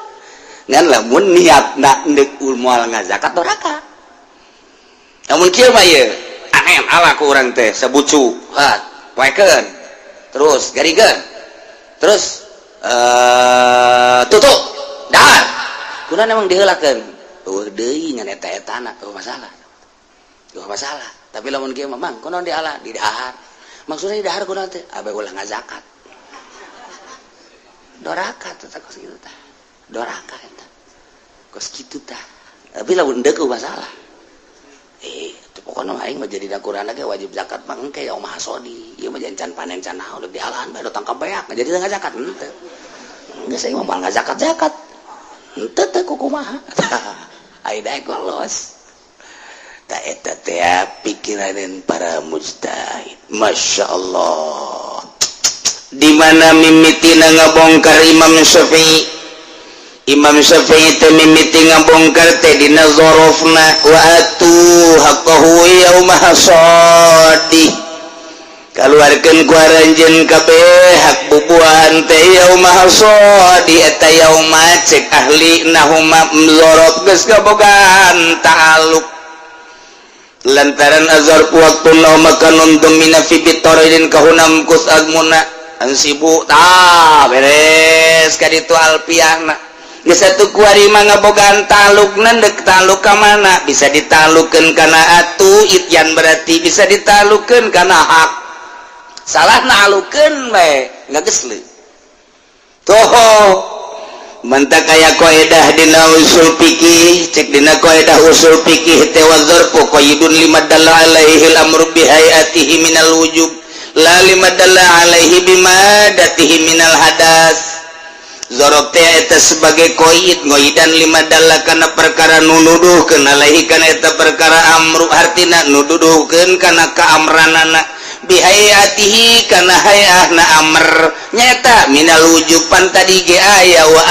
Ngan lamun niatna endek moal ngazakat, doraka. Namun kieu mah ieu, panen ala ku urang teh sabucu, hat, poekeun. Terus garingkeun. Terus tutup dahar. Kunaon emang diheulakeun? Eueuh deui ngan eta-etana, eueuh masalah. Eueuh masalah. Tapi lamun kieu mah, Mang, kunaon diala? Di dahar. Maksudnya di dahar kunaon teh? Abe ulah ngazakat. Doraka teh kos kitu tah. Doraka eta. Kos kitu tah. Tapi lamun deuk masalah. Eh, itu pokoknya mah aing mah jadi dakuran ge wajib zakat mah engke yauma hasadi. Ieu mah can panen, can naon, di alaan bae tangkap beak, jadi teu ngazakat henteu. Geus aing mah moal ngazakat-zakat. Henteu teh kumaha. Ai daek los. Ta eta teh pikiranan para mujtahid. Masya Allah. Di mana mimitina ngabongkar Imam Syafi'i? Imam Syafi'i teh mimiti ngabongkar teh dina zorofna wa atu haqqahu yauma hasadi, kaluarkeun ku aranjeun kabeh hak bubuahan teh yauma hasadi. Eta yauma cek ahli nahuma zorof geus kabogaan ta'aluk, lantaran azarfu waktu nau makanun domina fi bitoridin kahunam kus azmuna ansibu. Tah, beres ka ditu alfiahna. Geus satu kuari mah ngabogaan talukna. Dek taluk ka mana? Bisa ditalukeun kana atu ityan, berarti bisa ditalukeun kana hak. Salah nalukeun we ngagesle toho. Mantak aya kaidah dina usul fikih. Cek dina kaidah usul fikih teh, wa dzarfu qaidun lima dalla alaihi al-amru bi hayatihi minal wujub la lima dalla alaihi bimadatihi minal hadas. Zorof teh eta sebagai koid, ngoidan lima dalla kana perkara nu nuduhkeun, alaihi kana eta perkara, amru, hartina nuduhkeun kana kaamranana, bihayatihi kana hayahna amr, nyata minal wujub. Pan tadi ge aya wa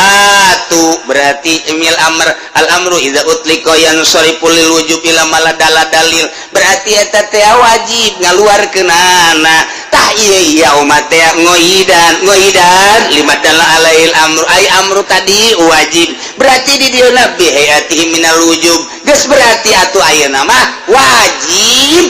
atu, berarti emil amr. Al amru idza utliqa yansarifu lil wujub ila ma dalla dalil, berarti eta teh wajib ngaluarkeunana. Tah, ieu yauma teh ngoidan, ngoidan lima dalla alaihil amru, ay amru tadi wajib, berarti di dieu bihayatihi minal wujub. Geus berarti atuh ayeuna mah wajib.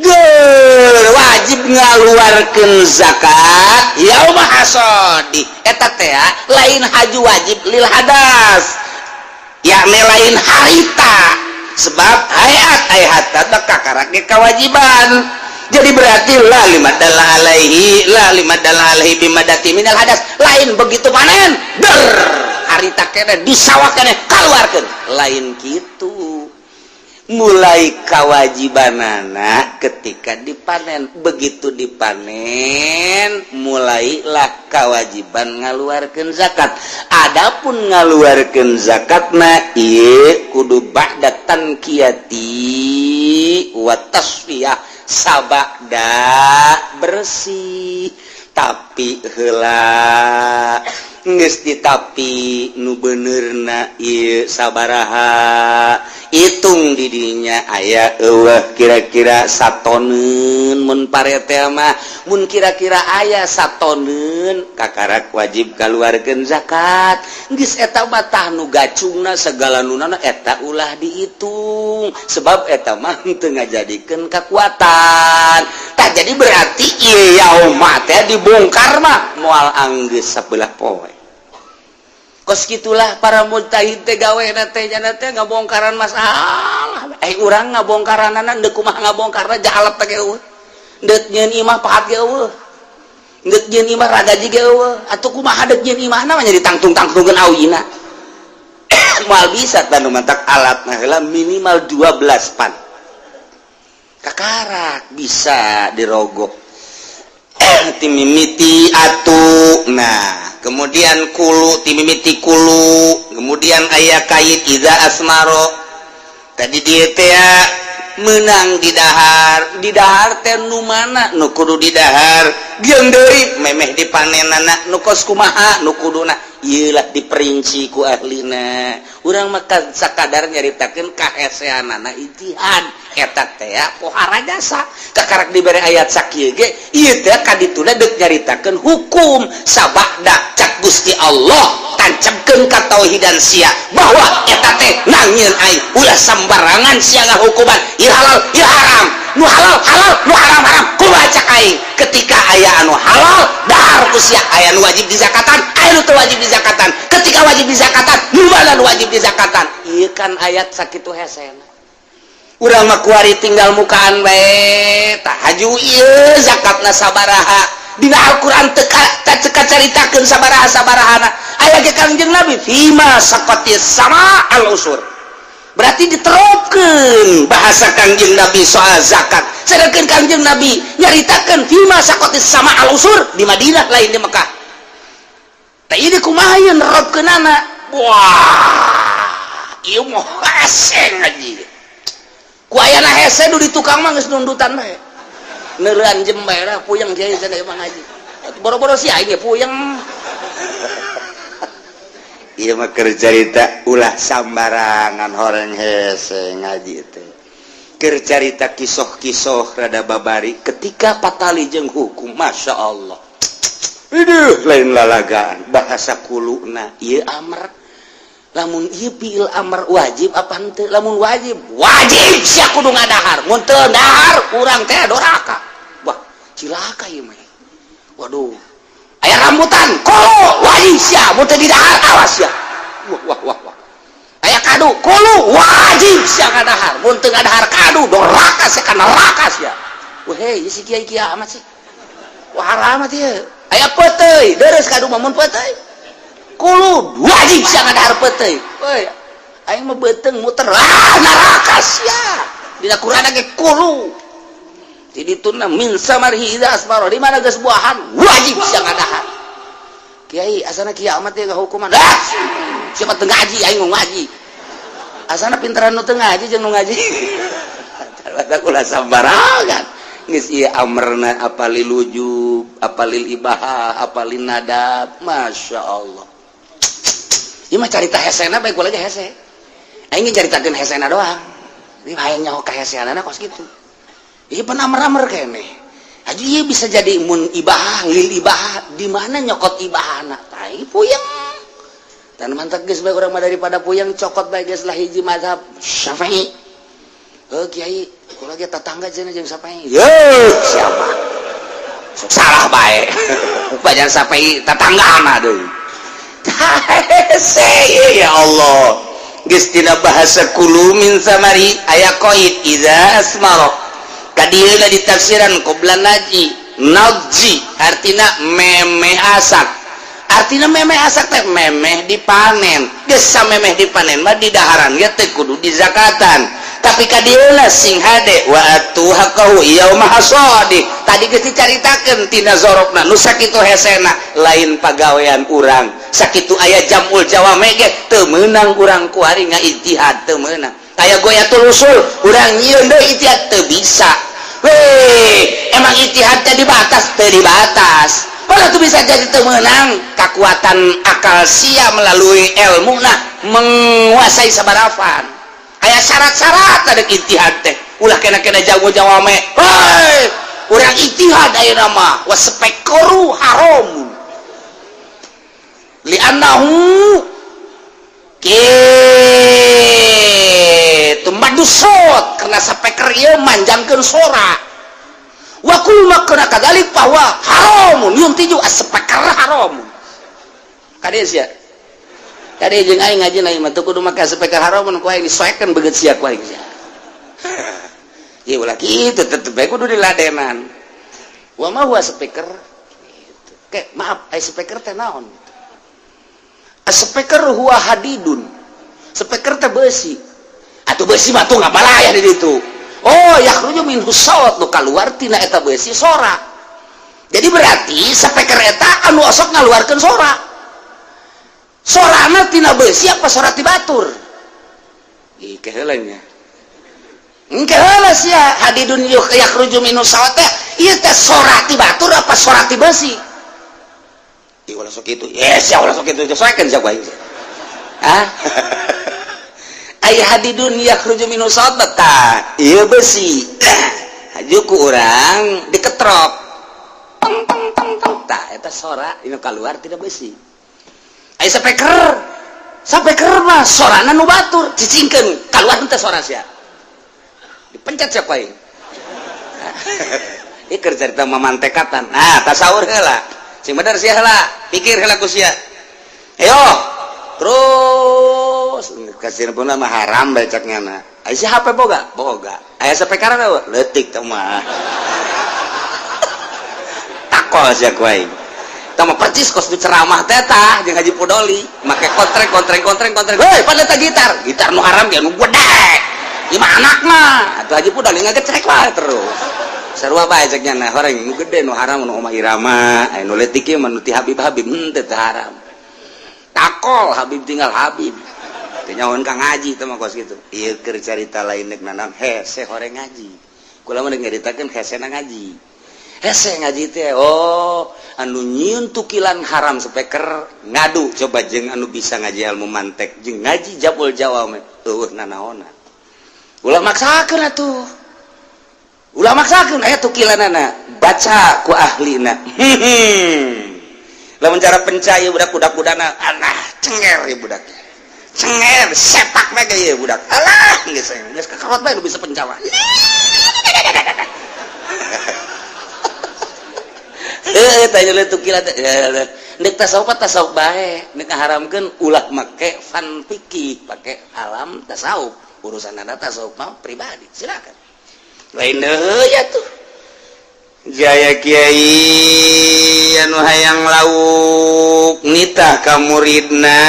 Ger, wajib ngaluarkeun zakat yauma hasadi eta teh lain haju wajib lil hadas, yakni lain harita, sebab hayat ay hatta teh kakarak ge kewajiban. Jadi berarti la lima dalla alaihi, la lima dalla alaihi bimadati minal hadas. Lain begitu panen ber harita kene di sawah kene kaluarkeun, lain gitu. Mulai kewajibanana ketika dipanen. Begitu dipanen, mulailah kewajiban ngaluarkan zakat. Adapun ngaluarkan zakatna ieu kudu ba'da tanqiyati. Nadji wa tasfiyah, sabada bersih. Tapi heula geus ditapi nu benerna ieu sabaraha, hitung didinya aya eueuh kira-kira satoneun. Mun pare teh mah, mun kira-kira aya satoneun, kakarak wajib kaluarkeun zakat. Geus eta mah tah nu gacungna segala nunana eta ulah dihitung, sebab eta mah teu ngajadikeun kekuatan. Tah, jadi berarti ieu yauma teh dibongkar mah moal anggeus sabelah poe. Kos gitulah para mujtahid teh gawe teh, jana teh ngabongkaran masalah. Eh, urang ngabongkaranana deuk kumaha ngabongkarna? Jahalat teh eueuh, deuk nyieun imah pahat ge eueuh, deuk nyieun imah ragaji ge eueuh. Atuh kumaha deuk nyieun imahna mah, jadi tangtung-tangtungkeun awina moal bisa. Tah, nu mantak alat nah heula minimal 12 pan kakarak bisa dirogoh timimiti atuh. Nah, kemudian kulu, timimiti kulu, kemudian aya kait idza asmaro. Tadi dia teh menang didahar. Didahar teh nu mana nu kudu didahar, jeung deui memeh dipanenana nu kos kumaha nu kuduna, ieu lah diperinci ku ahlina. Urang mah sakadar nyaritakeun kaheseanana ijtihad eta teh pohara jasa. Kakarak dibere ayat sakieu ge, ieu teh kadituna deuk nyaritakeun hukum sabada cak Gusti Allah, tancapkeun katauhidan sia bahwa eta teh nangieun aing, ulah sembarangan sia ngahukuman, ieu halal, ieu haram, nu halal halal, nu haram haram. Kumaha cak aing? Ketika aya anu halal, dahar ku sia. Aya nu wajib dizakatan, aya nu teu wajib dizakatan. Ketika wajib dizakatan, nu mana nu wajib dizakatan? Ieu kan ayat sakitu hesena. Urang mah kuari tinggal mukaan bae. Tah, haju ieu zakatna sabaraha? Dina Al-Qur'an teu teu kacaritakeun sabaraha sabarahana. Aya ge Kangjeng Nabi, fima saqatis sama al usur, berarti diterapkeun bahasa Kangjeng Nabi soal zakat. Sedangkan Kangjeng Nabi nyaritakeun fima saqatis sama al usur di Madinah, lain di Mekah. Tah, ini kumaha ieu nerapkeunana? Wah, ieu mah hese ngaji ku ayana hese. Nu di tukang mah geus nundutan bae, neureun jem bae lah. Puyeng kiai cenah mah ngaji, boro-boro si aing ge puyeng. Ieu mah keur carita, ulah sambarangan horeng hese ngaji teh. Keur carita kisoh-kisoh rada babari ketika patali jeung hukum. Masya Allah. Aduh, lain lalagaan bahasa kuluna ieu amr. Lamun ieu fiil amr, wajib apa henteu? Lamun wajib, wajib sia kudu ngadahar. Mun teu dahar, urang teh doraka. Wah, cilaka ieu mah. Waduh, aya rambutan kulu, wajib sia. Mun teu didahar, awas sia. Wah, wah, wah, wah. Aya kadu, kulu, wajib sia ngadahar. Mun teu ngadahar kadu, doraka sia, ka neraka sia. Wah, hei, si kiai kiamat sih. Wah, haram ieu. Aya peuteuy, deres kadu mah. Mun peuteuy kulu, wajib sia ngadahar peuteuy. Woi, aing mah beuteung muter, ah, neraka sia. Dina Quran ge kulu di dituna min samarihi idza asmara, di mana geus buahan, wajib sia ngadahar. Kiai, asana kiamat ya hukuman. Ah, siapa teu ngaji? Aing mau ngaji, asana pintaran nu teu ngaji jeung nu ngaji. Ulah sambarangan. Geus ieu amrna apa lil wujub, apa lil ibaha, apa lin nadab. Masya Allah, ieu mah carita hesena bae. Kula ge hese, aing caritakeun hesena doang. Ieu hayang nyaho kaheseanana kos kitu. Ieu pan amr-amr keneh. Haji, ieu bisa jadi mun ibahah, lil ibahah, di mana nyokot ibahana? Tah, puyeng dan mantap. Geus bae urang mah, daripada puyeng, cokot bae geus lah hiji mazhab Syafi'i. Oh kiai, kula ge tetangga cenah jeung Syafi'i. Ye, siapa sok salah bae, bajan Syafi'i tetanggana deui. Ya Allah, geus tina bahasa kulu min samari, aya qaid idza asmara. Kadieuna ditafsiran qobla naji, nadji artina memeh asak. Artina memeh asak teh memeh dipanen. Geus samemeh dipanen mah didaharan ge teh kudu dizakatan. Tapi kadieuna sing hade, wa atu haqqahu yauma hasadi. Tadi geus dicaritakeun tina zorofna nu sakitu hesena, lain pagawean urang. Sakitu aya jamul jawame ge teu meunang urang kuari ngaijtihad, teu meunang. Aya goyatul usul, urang nyieun deui ijtihad teu bisa. Weh, emang ijtihad teh dibatas, teu dibatas. Kalau tuh bisa jadi teu meunang kekuatan akal sia melalui ilmu nah menguasai sabarafan. Aya syarat-syarat ada ijtihad teh. Ulah kena-kena jago jawame. Hei, urang ijtihad ayeuna mah waspekoru haram. Li'annahu kitu madusot karena speaker ieu manjangkeun sora. Wa kullu ma kana kadzalik bahwa haramun yuntiju as-speaker haramun. Kade sia. Kade jeung aing ngaji na mah teu kudu make speaker haramun ku aing disoekeun beungeut sia ku aing sia. Ieu ulah kitu tetep bae kudu diladenan. Wa ma huwa speaker? Gitu. Ke, maaf, ai speaker teh naon? Speaker huwa hadidun. Speaker teh besi. Atuh besi mah tuh ngabalaya di ditu. Oh, yakhruju minhu saut, nu kaluar tina eta besi sora. Jadi berarti speaker eta anu osok ngaluarkeun sora. Sorana tina besi apa sora ti batur? Ih, keheula nya. Engke heula sia hadidun yakhruju minhu saut teh ieu teh sora ti batur apa sora ti besi? Ih, ulah sok kitu. Yes, ya ulah sok kitu. Soekeun sia ku aing. Hah? Ai hadidun yakhruju minhu saut tah ieu besi. Haju ku urang diketrok. Tong tong tong tong. Tah eta sora inu kaluar tina besi. Ai speaker, speaker mah sorana nu batur, cicingkeun kaluar teh sora sia. Dipencet sia ku aing. Ieu keur carita mamantekatan. Nah, tasawur heula. Sing bener sia heula, pikir heula ku sia. Ayo, terus kasih pun mah haram bae cek nyana. Aya si HP boga? Boga. Aya speaker teh leutik teh mah. Takol sia ku aing. Tah mah percis kos di ceramah teh tah jeung Haji Pudoli, make kontreng kontreng kontreng kontreng. Heuy, pada teh gitar. Gitar nu haram ge nu gede. Ieu mah anakna. Atuh Haji Pudoli ngagecrek wae terus. Sarua bae cek nyana, horeng nu gede nu haram nu Oma Irama, aya nu leutik ieu mah nu ti Habib Habib henteu teh haram. Takol Habib tinggal Habib. Teu nyahoan ka ngaji teh mah kos kitu. Ieu keur carita lain nek nanam hese horeng ngaji. Kula mah nyaritakeun hesena ngaji. Hese ngaji teh oh anu nyieun tukilan haram speaker ngadu coba jeung anu bisa ngaji ilmu mantek jeung ngaji jabul jawame eueuh nanaonan. Ulah maksakeun atuh. Ulah maksakeun aya tukilanana baca ku ahlina. Lamun cara penca ieu budak budak-budana alah cenger ieu budak. Cenger sepak bae ge ieu budak. Alah geus geus kakarot bae nu bisa penca mah. Heuh tanya tukilan teh. Ndek tasawuf tasawuf bae, nek ngaharamkeun ulah make fan fikih, pake alam tasawuf. Urusan anda tasawuf mah pribadi, silakan. Lain deui atuh. Jaya Kiai anu hayang lauk nitah ka muridna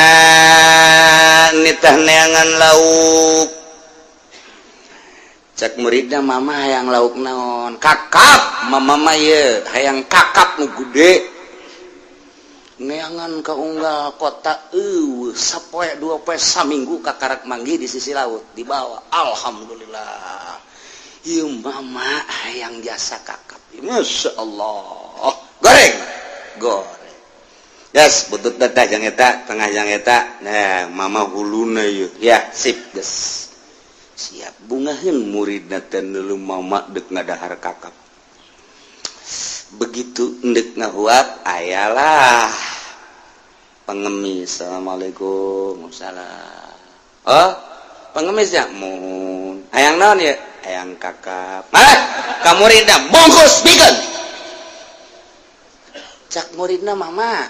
nitah neangan lauk Cek muridna, "Mama hayang lauk naon?" "Kakap, mama mah ye hayang kakap nu gede." Neangan ka unggal kota eueuh sapoe dua poe saminggu kakarak manggih di sisi laut dibawa. "Alhamdulillah, ieu mama hayang jasa kakap." Masya Allah, goreng goreng. Gas butut teh jang eta tengah jang eta. Nah, mama huluna ieu ya sip geus siap. Bungaheun muridna teh neuleu mama deuk ngadahar kakap. Begitu ndek ngahuap ayalah pengemis. "Assalamualaikum." "Salam." "Oh, pengemis ya?" "Mohon, hayang naon ya?" "Hayang kakap." "Ah, ka muridna bungkus bikeun." Cak muridna, "Mama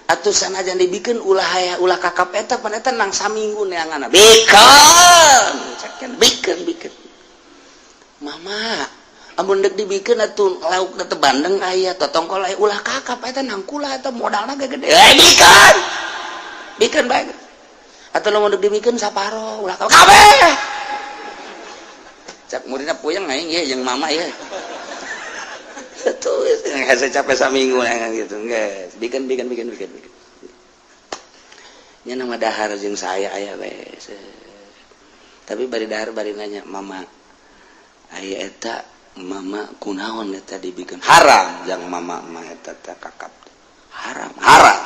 atuh sanajan dibikin ulah aya ulah kakap eta pan eta nang saminggu neanganna." "Bikeun," cek, "bikeun, bikeun mama. Amun dek dibikin atuh lauk teh bandeng aya, totongkol aya, ulah kakap eta nang kula eta modalna ge gede." "Eh, bikeun, bikeun bae atuh. Lamun dek dibikin saparo ulah kakap kabeh." Cak muridna, "Puyeng aing ye jeung mama ye." Tuh hese capek saminggu gitu geus bikin bikin bikin bikin bikin nya nama dahar jeung saya aya we. Tapi bari dahar bari nanya, "Mama, aya eta mama kunaon eta dibikin haram jang mama mah? Eta teh kakap haram, haram.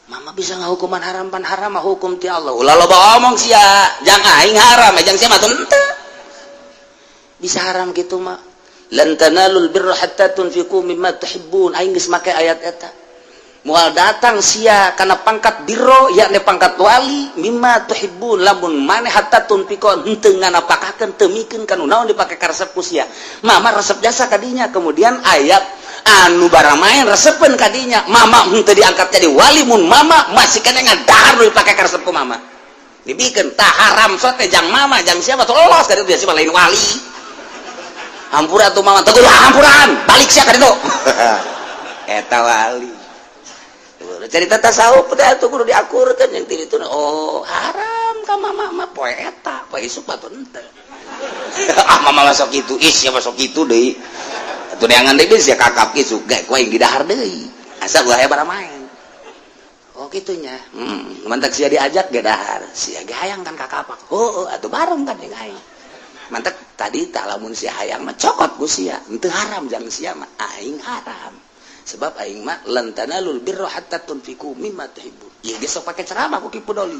Mama bisa ngahukuman haram, pan haram mah hukum ti Allah. Ulah loba omong sia. Jang aing haram, jang sia mah teu bisa haram gitu mah. Lan tanalul birra hatta tunfiqu mimma tuhibbun. Aing geus make ayat eta. Moal datang sia kana pangkat birro, yakni pangkat wali, mimma tuhibbun, lamun maneh hatta tunfiqu henteu nganapakakeun, teu mikeun kanu naon dipake karesep ku sia. Mama resep jasa kadinya, kemudian ayat anu baramaen resepeun kadinya. Mama henteu diangkat jadi wali mun mama masih kena ngadahar nu dipake karesep ku mama. Dibikeun tah haram sote jang mama, jang siapa tuh lolos dari itu siapa lain wali. Hampura tuh mama, tegur hampuran balik sia ka ditu. Eta wali cerita tasawuf teh atuh kudu diakurkeun yang ti ditu. Oh, haram ka mama mah poe eta, poe isuk batu henteu. Ah, mama masuk itu, ih sia masuk itu deui atuh, neangan deui sia kakap isuk ge ku aing didahar deui, asa ulah aya baramaen. Oh, gitunya. Mantak sia diajak ge dahar, sia ge hayang kan kakapak. Oh, atuh bareng kan jeung aing. Mantak tadi tak, lamun sia hayang mah cokot ku sia, henteu haram jang sia mah, aing haram, sebab aing mah lan tanalul birra hatta tunfiqu mimma tuhibbun. Ieu ge sok pake ceramah ku Ki Pudoli.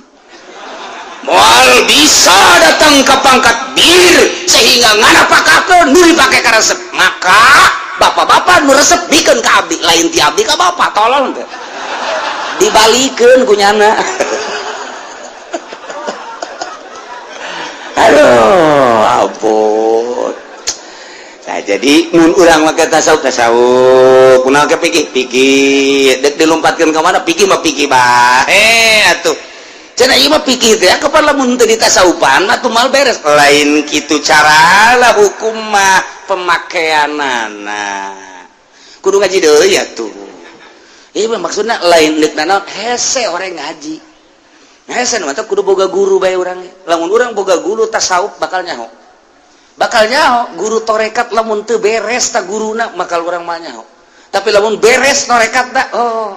Moal bisa datang ke pangkat bir sehingga nganapakakeun nu dipake karesep. Maka bapak-bapak nu resep bikeun ka abdi, lain ti abdi ka bapak, tolong teh dibalikeun ku nyana. Aduh, ampun. Nah, jadi mun urang make tasawuf, tasawuf kunaon ke pikir pikir dek dilompatkeun ka mana, pikir mah pikir bae atuh. Cenah ieu mah pikir teh kapan lamun teu ditasawufan mah tuh mal beres. Lain kitu cara lah, hukum mah pemakaianana kudu ngaji deui atuh. Ieu mah maksudna lain deuk nanaon, hese orang ngaji hese nu mah kudu boga guru bae urang. Lamun urang boga guru tasawuf bakal nyaho, bakal nyaho. Guru torekat lamun teu beres ta guruna, bakal urang mah nyaho. Tapi lamun beres torekat da, oh,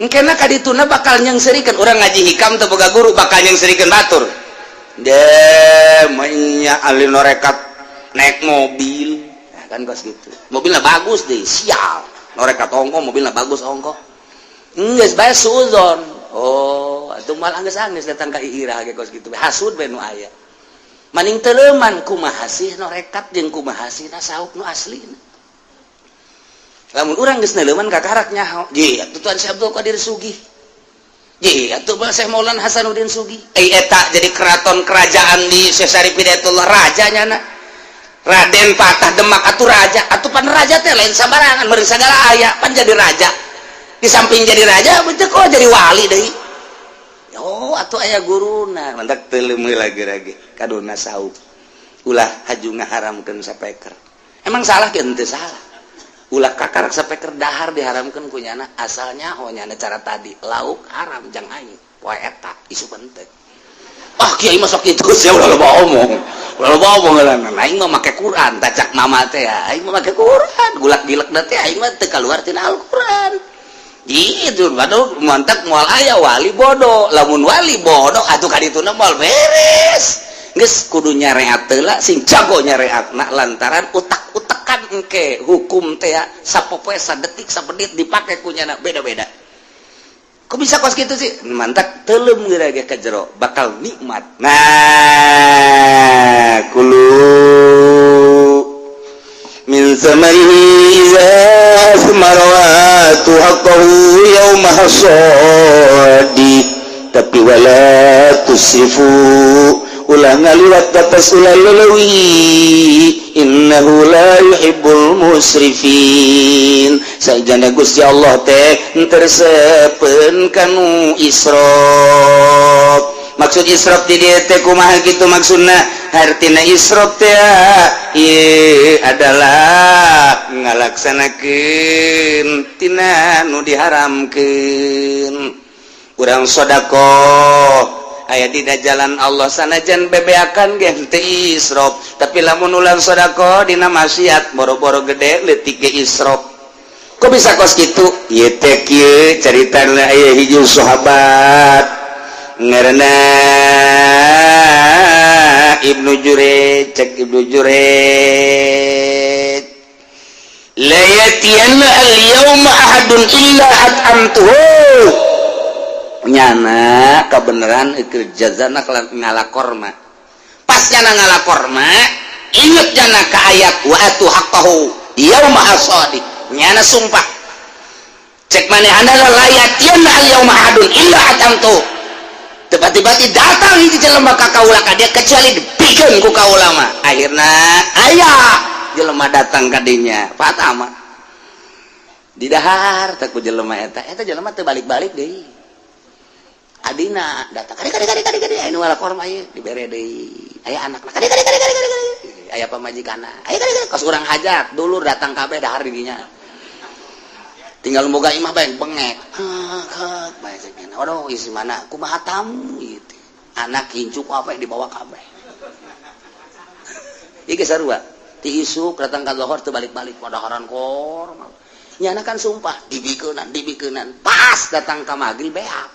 engkena kadituna bakal nyengserikan. Urang ngaji hikam teu boga guru bakal nyengserikan batur de menya ahli norekat naik mobil. Nah, kan kos gitu, mobilnya bagus deh. Sial, norekat ongko, mobilnya bagus ongko, geus bae suuzon. Oh, atuh mal anggeus-anggeus datang ka iirah ge kos gitu, hasud bae nu aya. Maning teleuman kumaha sih norekat jeung kumaha sih tasawuf nu aslina. Lamun urang geus neuleuman kakarak nyaho, ji atuh Tuan Syekh Abdul Qadir sugih, ji atuh Syekh Maulana Hasanuddin sugih. Eh, eta jadi keraton kerajaan di Syekh Syarif Hidayatullah, raja nyana Raden Patah Demak atuh raja atuh. Pan raja teh lain sambarangan, meureun sagala aya pan jadi raja. Di samping jadi raja betul kok jadi wali deui. Oh, atuh aya guruna. Mantak teuleum lagi-lagi kaduna sauk, ulah haju ngaharamkeun sapeker. Emang salah ke? Henteu salah. Ulah kakarak sapeker dahar diharamkeun ku nyana, asalnya oh nyana cara tadi lauk haram jang aing poe eta, isu penting. Ah, kiai masuk itu sia, ulah loba omong, ulah loba omong lah. Aing mah make Quran, tacak mama teh ya. Aing mah make Quran, gulak gilek teh aing mah teu kaluar tina Al-Quran gitu. Waduh, mantak moal aya wali bodoh. Lamun wali bodoh atuh kadituna moal beres. Geus kudu nyareat heula, sing jago nyareatna, lantaran utak-utakan engke hukum teh sapopoe, sadetik, sapenit dipake ku nyana beda-beda. Kok bisa kos gitu sih? Mantak teuleum geura ge ka jero bakal nikmat. Nah, kulu min samarihi iza asmara wa atu haqqahu yauma hasadi. Tapi wala tusrifu, ulah ngaliwat batas, ulah leleuwih, innahu la yuhibbul musrifin. Sajana Gusti Allah teh teu resepeun kanu israf. Maksud israf di dieu teh kumaha gitu maksudna? Hartina israf teh ieu adalah ngalaksanakeun tina nu diharamkeun. Urang sodakoh aya dina jalan Allah sanajan bebeakan ge teu israf, tapi lamun ulang sodakoh dina maksiat, boro-boro gede, leutik ge israf. Kok bisa kos kitu? Ieu teh kieu caritana, aya hiji sahabat. Ngaranna Ibnu Jurayj. Cek Ibnu Jurayj, "La yatiyanna al-yawma ahadun illa at'amtuhu." Nyana kebenaran keur jazana ngala korma. Pas nyana ngala korma, inget nyana ka ayat "Wa atu haqqahu yauma hasadi". Nyana sumpah, cek manehanana, "La yatiyanna al-yawma ahadun illa at'amtuhu." Tiba-tiba datang hiji jelema ka kaula ka dia kecuali dibikeun ku kaula mah. Akhirna aya jelema datang ka dinya, fatama didahar teh ku jelema eta. Eta jelema teu balik-balik deui. Adina datang, "Kade, kade, kade, kade, kade, aya nu ngala korma ieu." Dibere deui. Aya anakna, "Kade, kade, kade, kade, kade." Aya pamajikanna, "Aya, kade, kade." Kos urang hajat, dulur datang kabeh, dahar di dinya. Tinggal boga imah bae bengek hek bae cek. Waduh, isi mana, kumaha tamu ieu? Anak incu apa yang dibawa kabeh. Ieu geus sarua ti isuk datang ka lohor, teu balik-balik padaharan korma. Nyana kan sumpah dibikeunan, dibikeunan. Pas datang ka magrib, beak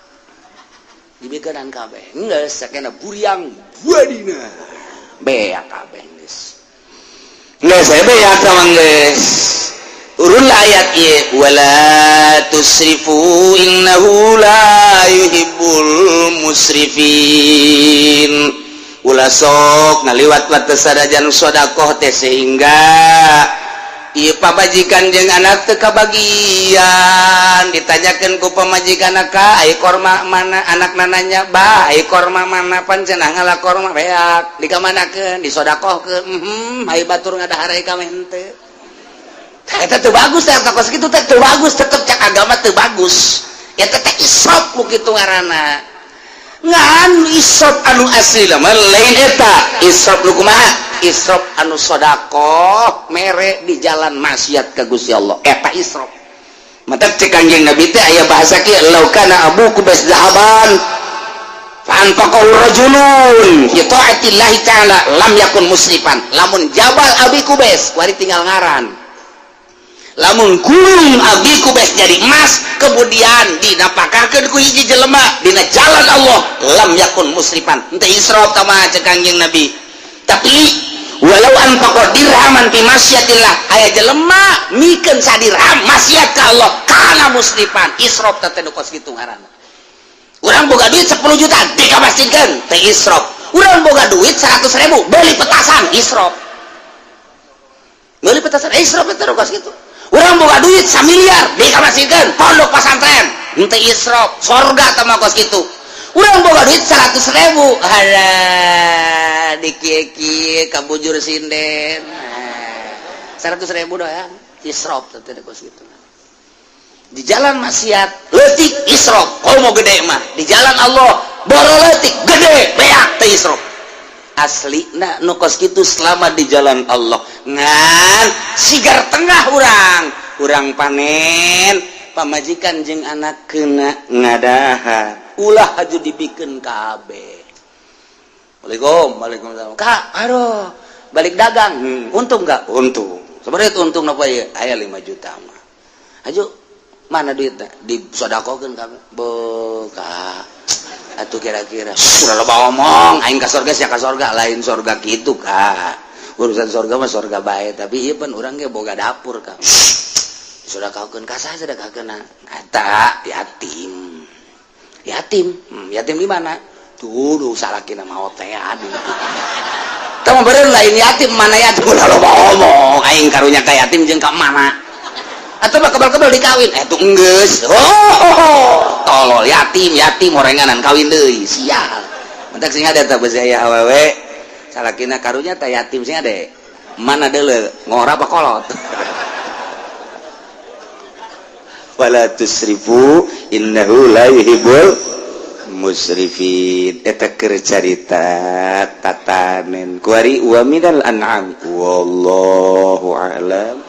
dibikeunan kabeh. Geus sakena buriang buadina, beak kabeh. Geus, geus beak sama geus turunlah ayat ieu, "Wala tusrifu innahu la yuhibbul musrifin." Ulah sok ngaliwat batas sadajan sodakoh teh, sehingga ieu pamajikan jeung anak teu kabagian. Ditanyakeun ku pamajikan, "Ka, ai korma mana?" Anak nanya, "Bah, ai korma mana? Pan cenah ngala korma beak, dikamanakeun?" "Disodakohkeun." Ai batur ngadahar ka henteu. Eta teu bagus teh, kos kitu teh teu bagus, tetep cak agama teu bagus. Eta teh israf ku kitu ngaranna. Ngan israf anu asli mah lain eta. Israf nu kumaha? Israf anu sodakoh mere di jalan maksiat ka Gusti Allah, eta israf. Mata cek Kanjeng Nabi teh aya bahasa kieu, "Lau kana Abu Qubais zahaban fa anfaqahu rajulun fi taatillahi ta'ala lam yakun musrifan." Lamun Jabal Abi Qubais kuari tinggal ngaran, lamun gunung Abi Qubais jadi emas, kemudian dinapakahkeun ku hiji jelema dina jalan Allah, lam yakun musrifan, henteu israf tama cek Kanjeng Nabi. Tapi walau anfaqa dirhaman fi masyatillah, aya jelema mikeun sadirham maksiat ka Allah, kana musrifan. Israf teh nu kos kitu ngaranna. Urang boga duit 10 juta dikamasjidkeun, teh israf. Urang boga duit 100 ribu beli petasan, israf. Beli petasan israf teh nu kos kitu. Urang boga duit 1 miliar dikamasjidkeun pondok pesantren, henteu israf, sorga teh mah kos kitu. Urang boga duit 100 ribu, halah, dikie-kie kabujur sinden 100 ribu doang, israf teh kos kitu. Di jalan maksiat leutik, israf. Komo gede mah. Di jalan Allah boro leutik, gede beak teh israf. Asli nah nu kos kitu selama di jalan Allah. Ngan sigar tengah urang, urang panen, pamajikan jeung anak kena ngadaha, ulah haju dibikeun kabeh. "Waalaikum, waalaikumsalam, Kak. Aduh, balik dagang, untung nggak?" "Untung." "Sebenarnya untung apa ya?" "Aya 5 juta mah." "Aju mana duitnya?" "Disodakokeun kabeh." "Beka atuh kira-kira sudah loba omong. Aing ka sorga, sia ka sorga." "Lain sorga kitu, Kak. Urusan sorga mah sorga bae, tapi ieu pan urang ge boga dapur, Kak. Disodakokeun ka saha? Sedekahkeun eta yatim." "Yatim? Yatim di mana tuh?" "Duh, salakina maot teh." "Aduh, kamu beureun lain yatim. Mana yatim? Ulah loba omong. Aing karunya ka yatim jeung ka mana atau mah kebal-kebal dikawin." Eh, tuh enggeus. Oh, tolol. Yatim, yatim orenganan kawin deui, sial. Mentak sing ada tah beusi aya awewe salakina karunya teh yatim. Sing ada mana deuleu, ngora apa kolot? "Wala tusrifu innahu la yuhibbul musrifin." Eta keur carita tatanen kuari. Wa minal an'am, wallahu a'lam.